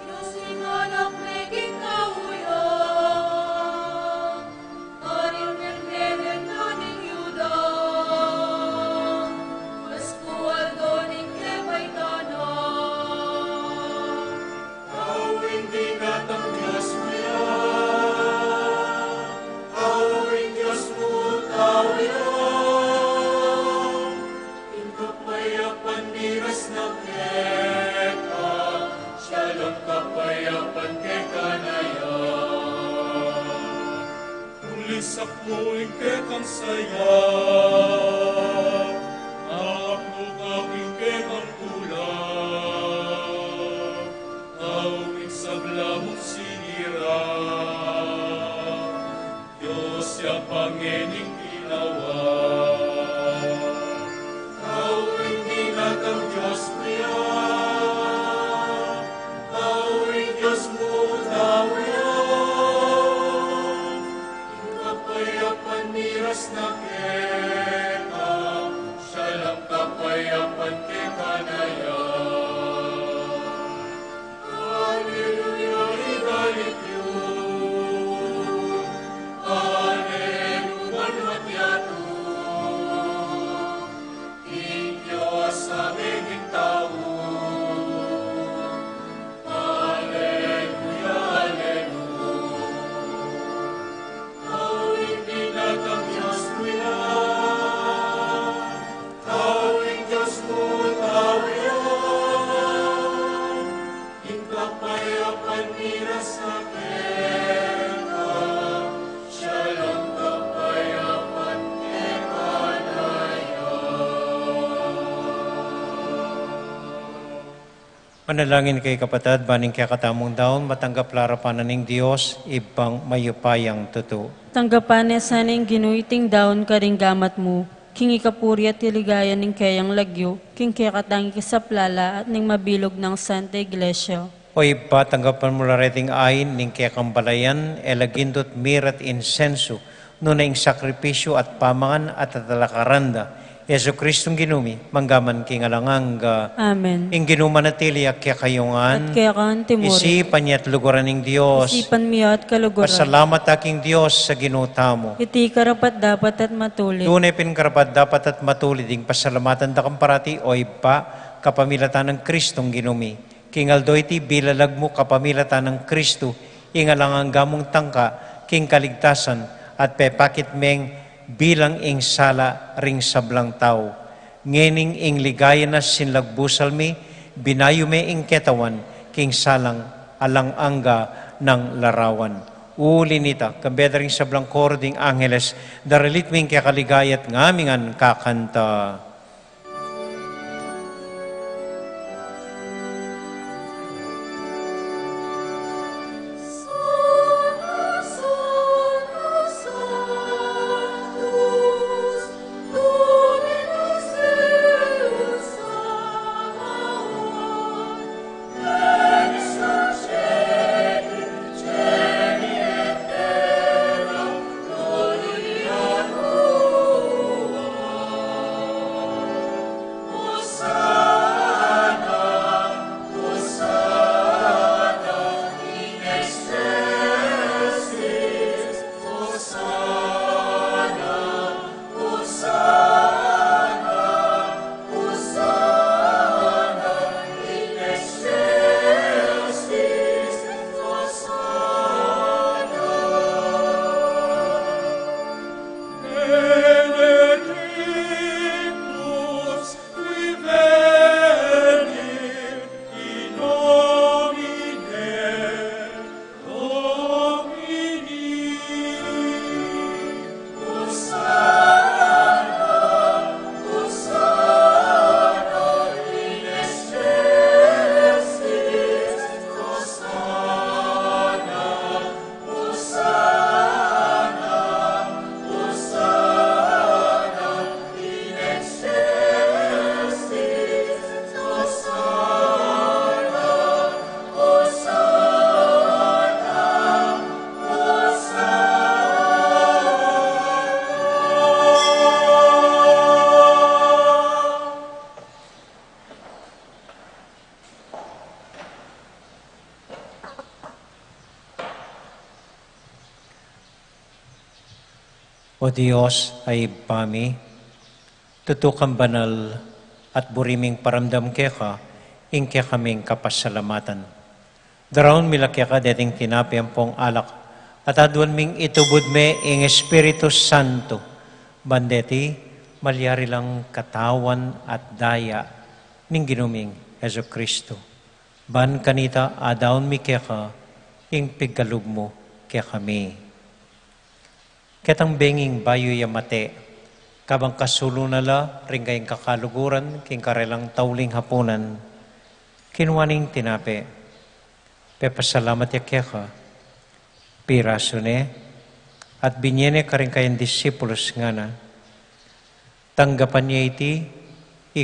Dios ing anak me king kauyang, karin ning Belen na ning Yuda, Paskual do ning kebaitan na. Tau ing binatang Dios mu ya, tau ing Dios mu tau ya. Ing kapayapan miras na keka, siya lang kapayapan keka na ya. Nung lisap mu ing kekang saya, aaplu ka king kekang tula, tau ing sabla mung sinira. Dios, ya pa ngening ginawa. Tau ing binatang Dios mu ya, tau ing Dios mu tau ya. Ing kapayapan miras na keka, Manalangin kayu, kapatad, ban ing kekatamung daun matanggap la arapan na ning Dios, Ibpang mayupayang tutu. Tanggapan ne sana ning Ginu iting daun karing gamat mu, king ikapuri at kaligayan ning keyang lagyu, king kekatang ikasaplala at ning mabilug nang Santa Iglesia. O Ibpa, tanggapan mu la reting ain ning kekang balayan, e la gindut, mira at insensu, nune ing sakripisyu at pamangan at atalakaran da Jesukristong Ginu mi, mangga man king alang angga. Amen. Ing Ginu manatili ya kekayu ngan. At keka antimurin. Isipan ya at luguran ing Dios. Isipan mi ya at kaluguran. Pasalamat ta king Dios a Ginu tamu. Iti karapat-dapat at matulid. Tune pin karapat-dapat at matulid ing pasalamatan da ka parati, o Ibpa, kapamilatan nang Kristong Ginu mi. King aldo iti bilalag mu kapamilatan nang Kristo, ing alang angga mung tangka king kaligtasan, at pepakit meng bilang ing sala ring sablang tau. Ngening ing ligaya na sinlagbusal mi, binayu me ing ketawan king salang alang angga nang larawan. Uli nita, kambe da ring sablang koro ding angeles, daralit mi ing kekaligaya at ngami ngan kakanta. O Dios a Ibpa mi, tutu kang banal, at buri ming paramdam keka ing kekaming kapasalamatan. Daraun mi la keka deting tinape ampong alak, at aduan ming itubud me ing Espiritu Santo, ban deti malyari lang katawan at daya ning Ginu ming Jesucristo. Ban kanita adaun mi keka ing pigkalub mu kekami. Ketang benging bayu ya mate, kabang kasulu na la ring kayang kakaluguran king karelang tauling hapunan, kinua neng tinape, pepasalamat ya keka, pirasu ne, at binye ne karing kayang disipulus, ngana: Tanggapan ye iti,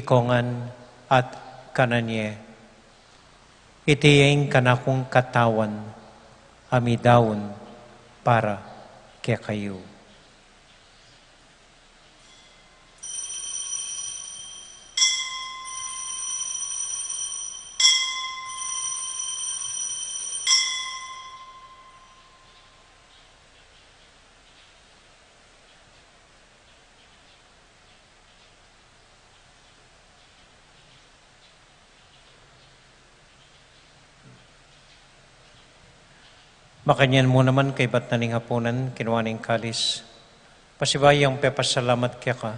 ikongan at kanan ye. Iti ing kanakung katawan a midaun para kekayu. Makanyan mu naman kaybat na ning hapunan, kinua ne ing kalis, pasibayu yang pepasalamat keka,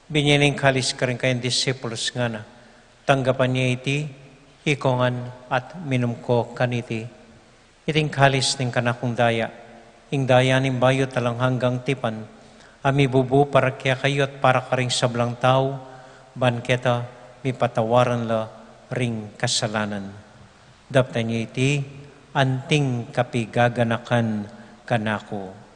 binye ne ing kalis karing kayang disipulus, ngana: Tanggapan ye iti, ikongan at minum ko kaniti. Iti ing kalis ning kanakung daya, ing daya ning bayu at alang anggang tipan, a mibubu para kekayu at para karing sablang tau, ban keta mipatawaran la ring kasalanan. Daptan ye iti anting kapigaganakan kanaku.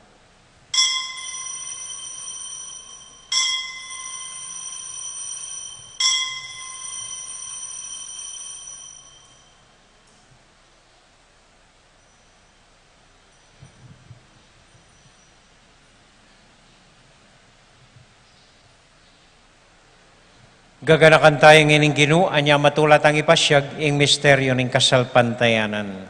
Gaganakan taya ngeni ning Ginu, anya matula tang ipasiag ing misteryu ning kasalpantayanan.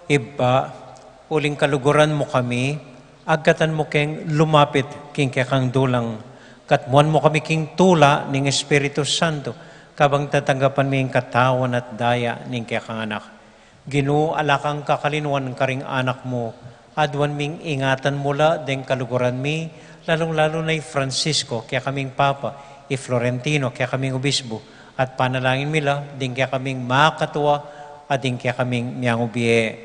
Ibpa, uling kaluguran mu kami, agkatan mu keng lumapit king kekang dulang, katmuan mu kami king tula ning Espiritu Santo, kabang tatanggapan mi ing katawan at daya ning kekang Anak. Ginu, ala kang kakalinuan karing anak mu, aduan ming ingatan mu la deng kaluguran mi, lalung-lalu na i Francisco, kekaming Papa, i Florentino, kekaming Obispo, at panalangin mi la ding kekaming makatua, at ding kekaming miangubie.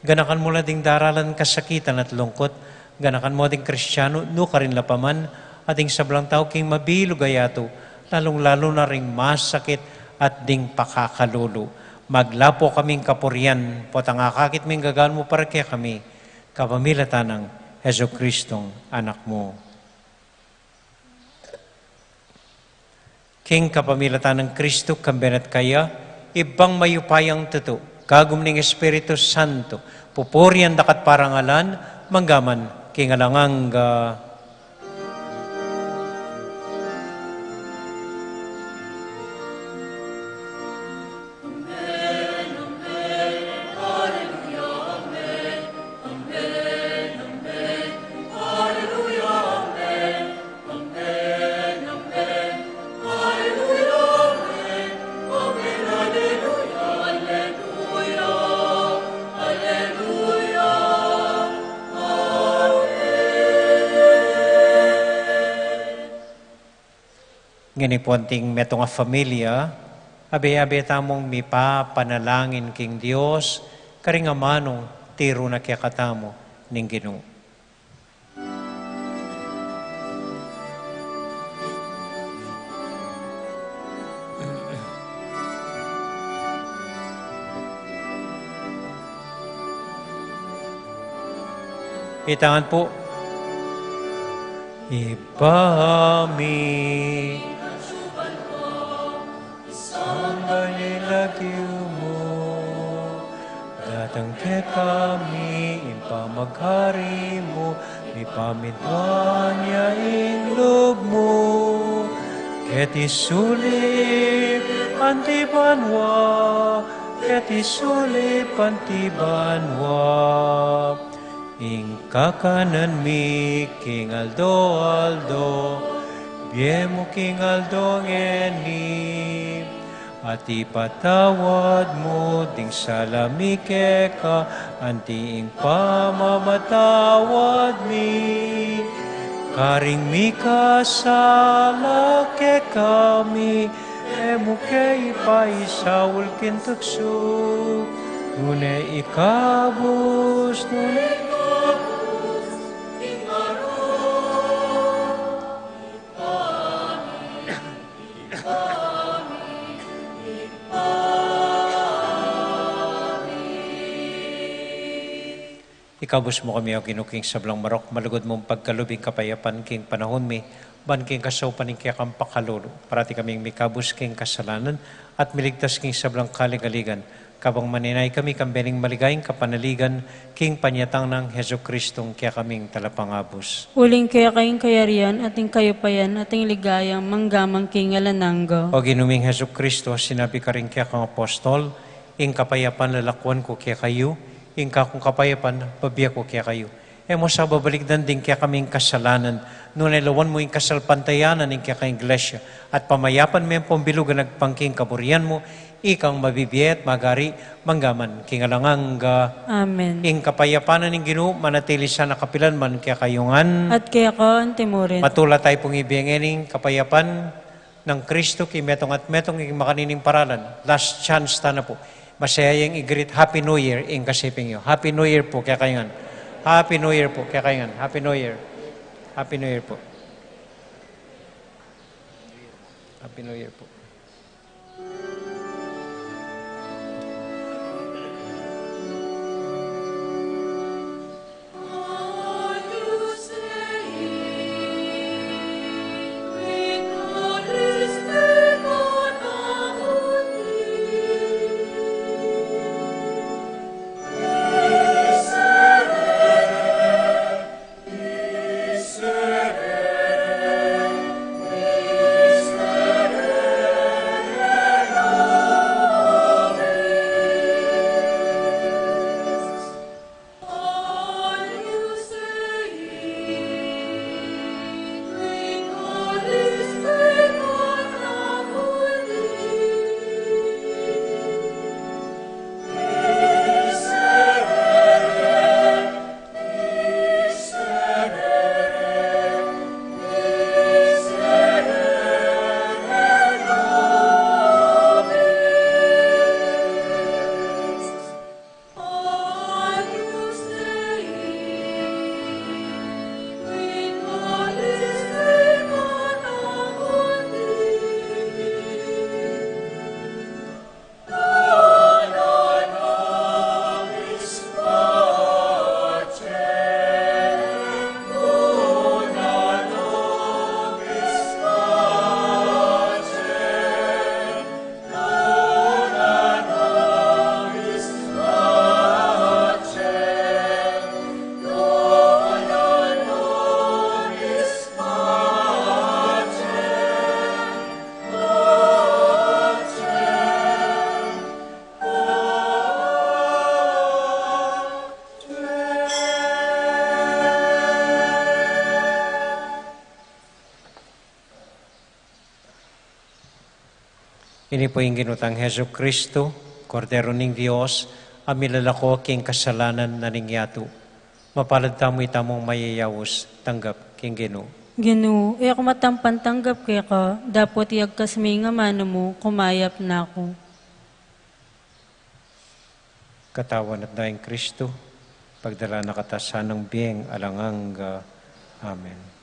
Ganakan mu la ding daralan kasakitan at lungkut, ganakan mu ding Kristiano, nukarin la pa man, at ding sablang tau king mabilug a yatu, lalung-lalu na ring masakit at ding pakakalulu. Maglapo kaming kapurian, potang akakit ming gagawan mu para kekami, kapamilatan nang Jesucristong Anak mu. King kapamilatan nang Kristo, kambe na at kaya, Ibpang mayupayang tutu, kagum ning Espiritu Santo, pupurian da ka at parangalan, mangga man king alang angga. Ngeni pu anting metung a familia, abe-abe tamung mipapanalangin king Dios, karing amanung tiru na kekatamu ning Ginu. Itangan pu. Ibpa mi. Samban ya ing lagyu mu, datang kekami ing pamagari mu, mipamintuan ya ing lub mu. Keti sulip anti banua, keti sulip anti banua. Ing kakanan mi king aldo-aldo, ibie mu king aldo ngeni. At ipatawad mu ding sala mi keka, anti ing pamamatawad mi karing mikasala kekami, e mu ke ipaisaul king tuksu, nune ikabus, nune ikabus ing marok. Ikabus mu kami, O Ginu, king sablang marok, malugud mung pagkalub ing kapayapan king panahun mi, ban king kasaupan ning kekang pakalulu, parati kaming mikabus king kasalanan, at miligtas king sablang kaligaligan, kabang maninay kami kambe ning maligayang kapanaligan, king panyatang nang Jesucristong kekaming Talapangabus. Uling keka ing kayarian, at ing kayupayan, at ing ligaya, manggaman king alang angga. O Ginu ming Jesucristo, sinabi karing kekang apostol, ing kapayapan lalakuan ku kekayu, ing kakung kapayapan, bibie ku kekayu. E mu sa babalikdan ding kekaming kasalanan, nune lawan mu ing kasalpantayanan ning kekang Iglesia, at pamayapan me ampong bilugan agpang king kaburian mu, Ikang mabibie at magari, mangga man king alang angga. Amen. Ing kapayapan na ning Ginu, manatili sana kapilan man kekayu ngan. At keka antimurin. Matula tayu pung ibie ngeni ing kapayapan nang Kristo king metung at metung king makanining paralan. Last chance ta na pu. Masaya yang i-greet Happy New Year ing kasiping yu. Happy New Year pu kekayu ngan. Happy New Year pu kekayu ngan. Happy New Year. Happy New Year pu. Happy New Year pu. Ini pu ing Ginu tang Jesucristo, Kordero ning Dios, a milalako king kasalanan na ning yatu. Mapalad tamu itamung mayayaus tanggap king Ginu. Ginu, e ku matampan tanggap keka, dapot iyagkas me ing amanu mu, kumayap na ku. Katawan at Daya nang Kristo, pagdala na katamu sa bieng alang angga. Amen.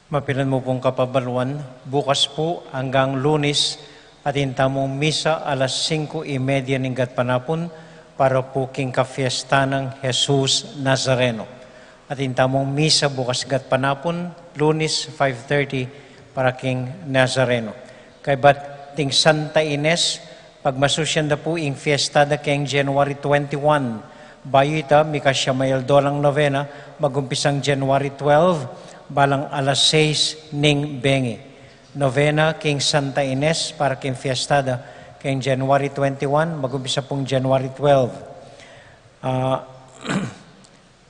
Mapilan mu pung kapabaluan, bukas pu anggang Lunis, atin tamung misa alas singko y media ning gatpanapun para pu king kafiesta nang Jesus Nazareno. Atin tamung misa bukas gatpanapun, Lunis, five thirty, para king Nazareno. Kaybat ding Santa Ines, pagmasusian da pu ing fiesta da keng January twenty-one. Bayu ita, mika siya mayaldo lang novena, magumpisang January twelve, balang alas sais ning bengi. Novena king Santa Ines para king fiesta da keng January twenty-one, magumpisa pung January twelve. Ah,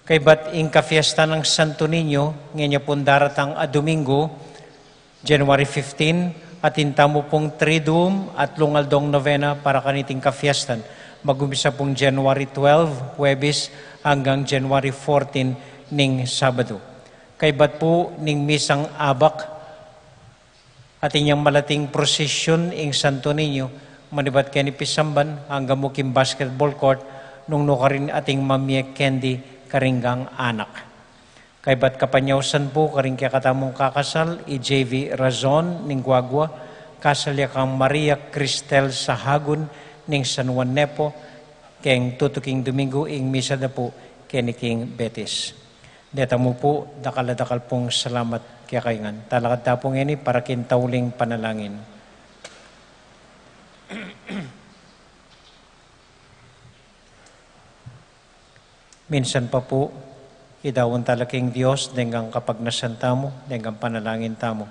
kaybat ing kafiesta nang Santo Niño, ngeni pung daratang a Domingo, January fifteen, atin tamu pung Triduum at lungal dong novena para kaniting kafiestan. Magumpisa pung January twelve, Huwebes, anggang January fourteen ning Sabado. Kaybat pu ning misang abak, Atin yang malating prosesyon ing Santo Niño, manibat keni pisamban angga mu king basketball court, nung nukarin atin mamie kendi karing anak. Kaybat kapanyausan pu karing kekatamung kakasal, i J V Razon ning Guagua, kasal ya kang Maria Cristel Sahagun ning San Juan Nepo, keng tutuking Domingo ing misa da pu keni king Betis. Deta mu pu, dakal a dakal pung salamat kekayu ngan. Talakad ta pu ngeni para king tauling panalangin. Minsan pa pu, idaun tala king Dios deng kapagnasan tamu, deng panalangin tamu,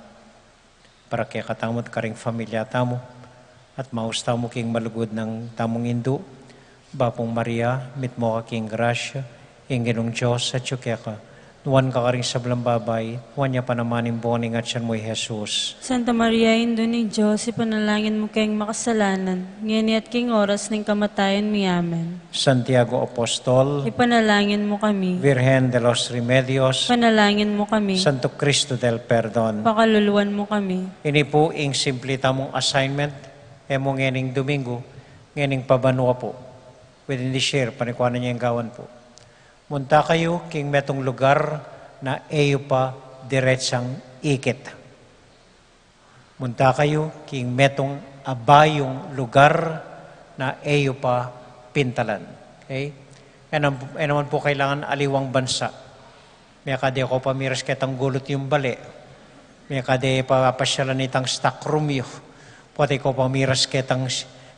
para kekatamu at karing familia tamu, at maus tamu king malugud nang tamung Indu, Bapung Maria, mitmu ka king grasya, ing Ginung Dios atyu keka, nuan ka karing sablang babai, nuan ya pa naman ing bunga ning atyan mu, i Jesus. Santa Maria, Indu ning Dios, ipanalangin mu keng makasalanan, ngeni at king oras ning kamatayan mi. Amen. Santiago Apostol, ipanalangin mu kami. Virgen de los Remedios, ipanalangin mu kami. Santo Cristo del Perdon, pakaluluan mu kami. Ini pu ing simple tamung assignment, e mu ngening Domingo, ngening pabanua pu. Within this year, panikuanan yu ing gawan pu. Munta kayu king metung lugar na e yu pa diretsang ikit. Munta kayu king metung abayung lugar na e yu pa pintalan. Okay? E nam-, e naman pu kailangan aliwang bansa. Mekade ko pa miras ketang gulut yung bale. Mekade papasyalan itang stock room yu. Pota ko pa miras ketang,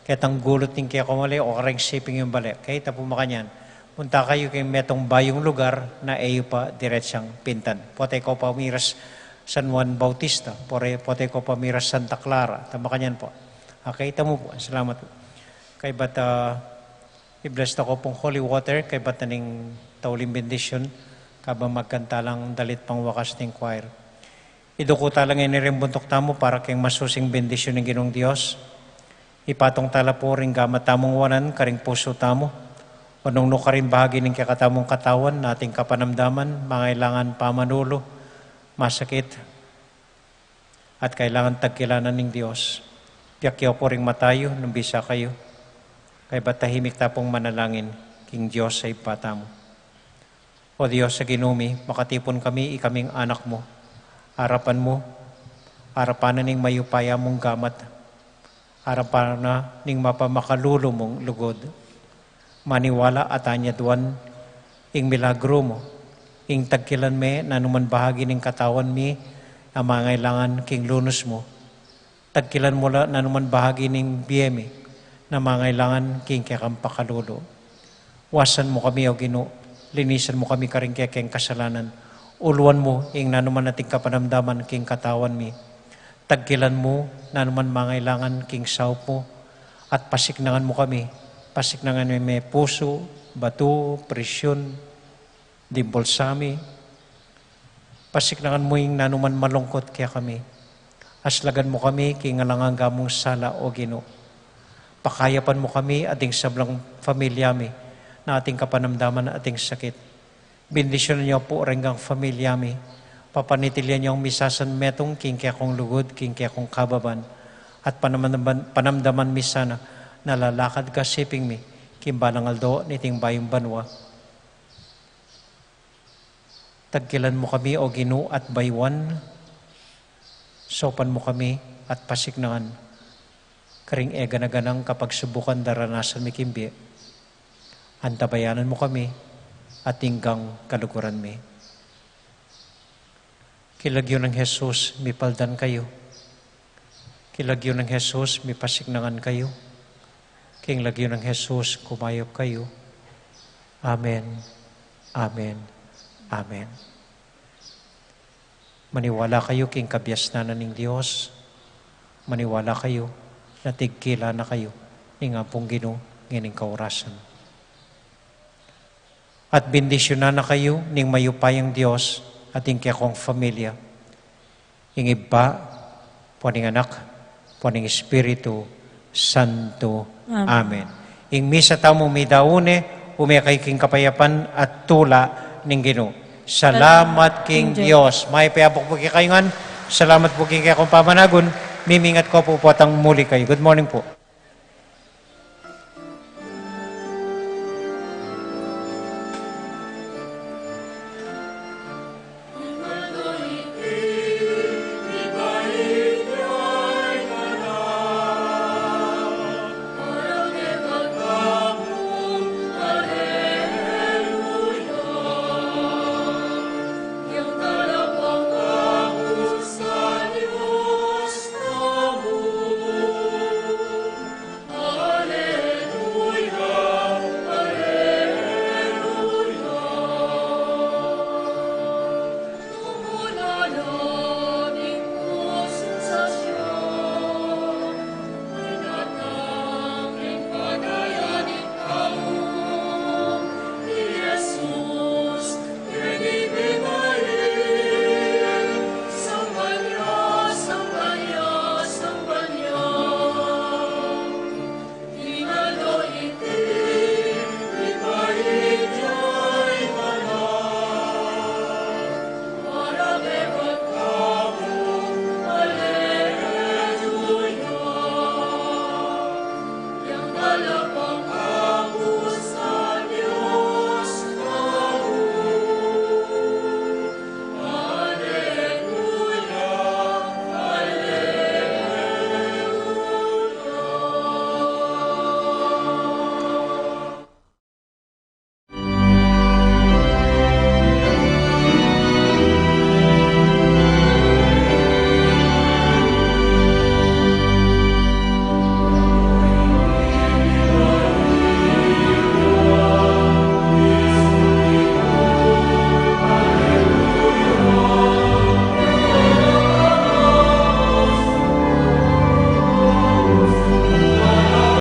ketang gulut ning kekong bale o kareng shipping yung bale. Okay? Tapu makanyan. Munta kayu king metung bayung lugar na e yu pa diretsang pintan. Pota ko pa miras San Juan Bautista, pore, pota ko pa miras Santa Clara, ta makanyan pu. Okay, tamu pu. Salamat pu. Kaybat, ah, i-bless ta ko pung holy water, kaybat na ning tauling bendisyon, kabang magkanta lang dalit pangwakas ning choir. Iduku tala ngeni ring buntuk tamu para king masusing bendisyon ning Ginung Dios. Ipatung tala pu ring gamat tamung wanan karing pusu tamu. O nung nukarin bahagi ning kekatamung katawan, ating kapanamdaman, mangailangan pamanulu, masakit, at kailangan tagkilanan ning Dios. Piyakyaw pu ring mata yu, nung bisa kayu. Kaybat tahimik ta pung manalangin king Dios a Ibpa tamu. O Dios a Ginu mi, makatipun kami, ikaming anak mu. Arapan mu, arapan na ning mayupaya mung gamat. Arapan na ning mapamakalulu mung lugud. Maniwala at anyaduan ing milagru mu, ing tagkilan me nanuman bahagi ning katawan mi a mangailangan king lunus mu. Tagkilan mu la nanuman bahagi ning bie mi na mangailangan king kekang pakalulu. Wasan mu kami, O Ginu, linisan mu kami karing kekeng kasalanan. Uluan mu ing nanuman ating kapanamdaman king katawan mi. Tagkilan mu nanuman mangailangan king saup mu, at pasiknangan mu kami. Pasiknangan me pusu, batu, presyun, dimpulsa mi. Pasiknangan mu ing nanuman malungkut kekami. Aslagan mu kami king alang angga mung sala, O Ginu. Pakayapan mu kami at ding sablang familia mi na ating kapanamdaman at ding sakit. Bendisyunan yu pu reng familia mi. Papanitilian yu misan metung king kekong lugud, king kekong kababan. At panamdaman, panamdaman mi sana na lalakad ka siping mi king balang aldo niting bayung banua. Tagkilan mu kami, O Ginu, at bayuan. Saupan mu kami at pasiknangan karing e gana-ganang kapagsubukan daranasan mi king bie. Antabayanan mu kami at ing kaluguran mi. King lagyu nang Jesus, mipaldan kayu. King lagyu nang Jesus, mipasiknangan kayu. King lagyu nang Jesus, kumayap kayu. Amen. Amen. Amen. Maniwala kayu king kabiasnan ning Dios. Maniwala kayu na tigkilan na kayu ning Ampong Ginu ngening kaorasan. At bendisyunan na kayu ning mayupayang Dios at ing kekong familia. Ing Ibpa, ampo ning Anak, ampo ning Espiritu Santo. Amen. Amen. Ing misa tamu midaun ne, ume kayu king kapayapan at tula ning Ginu. Salamat king Dios. Mayap a abak pu kekayu ngan, Salamat po king kekong pamanagun. Mimingat ko po, potang muli kayu. Good morning po.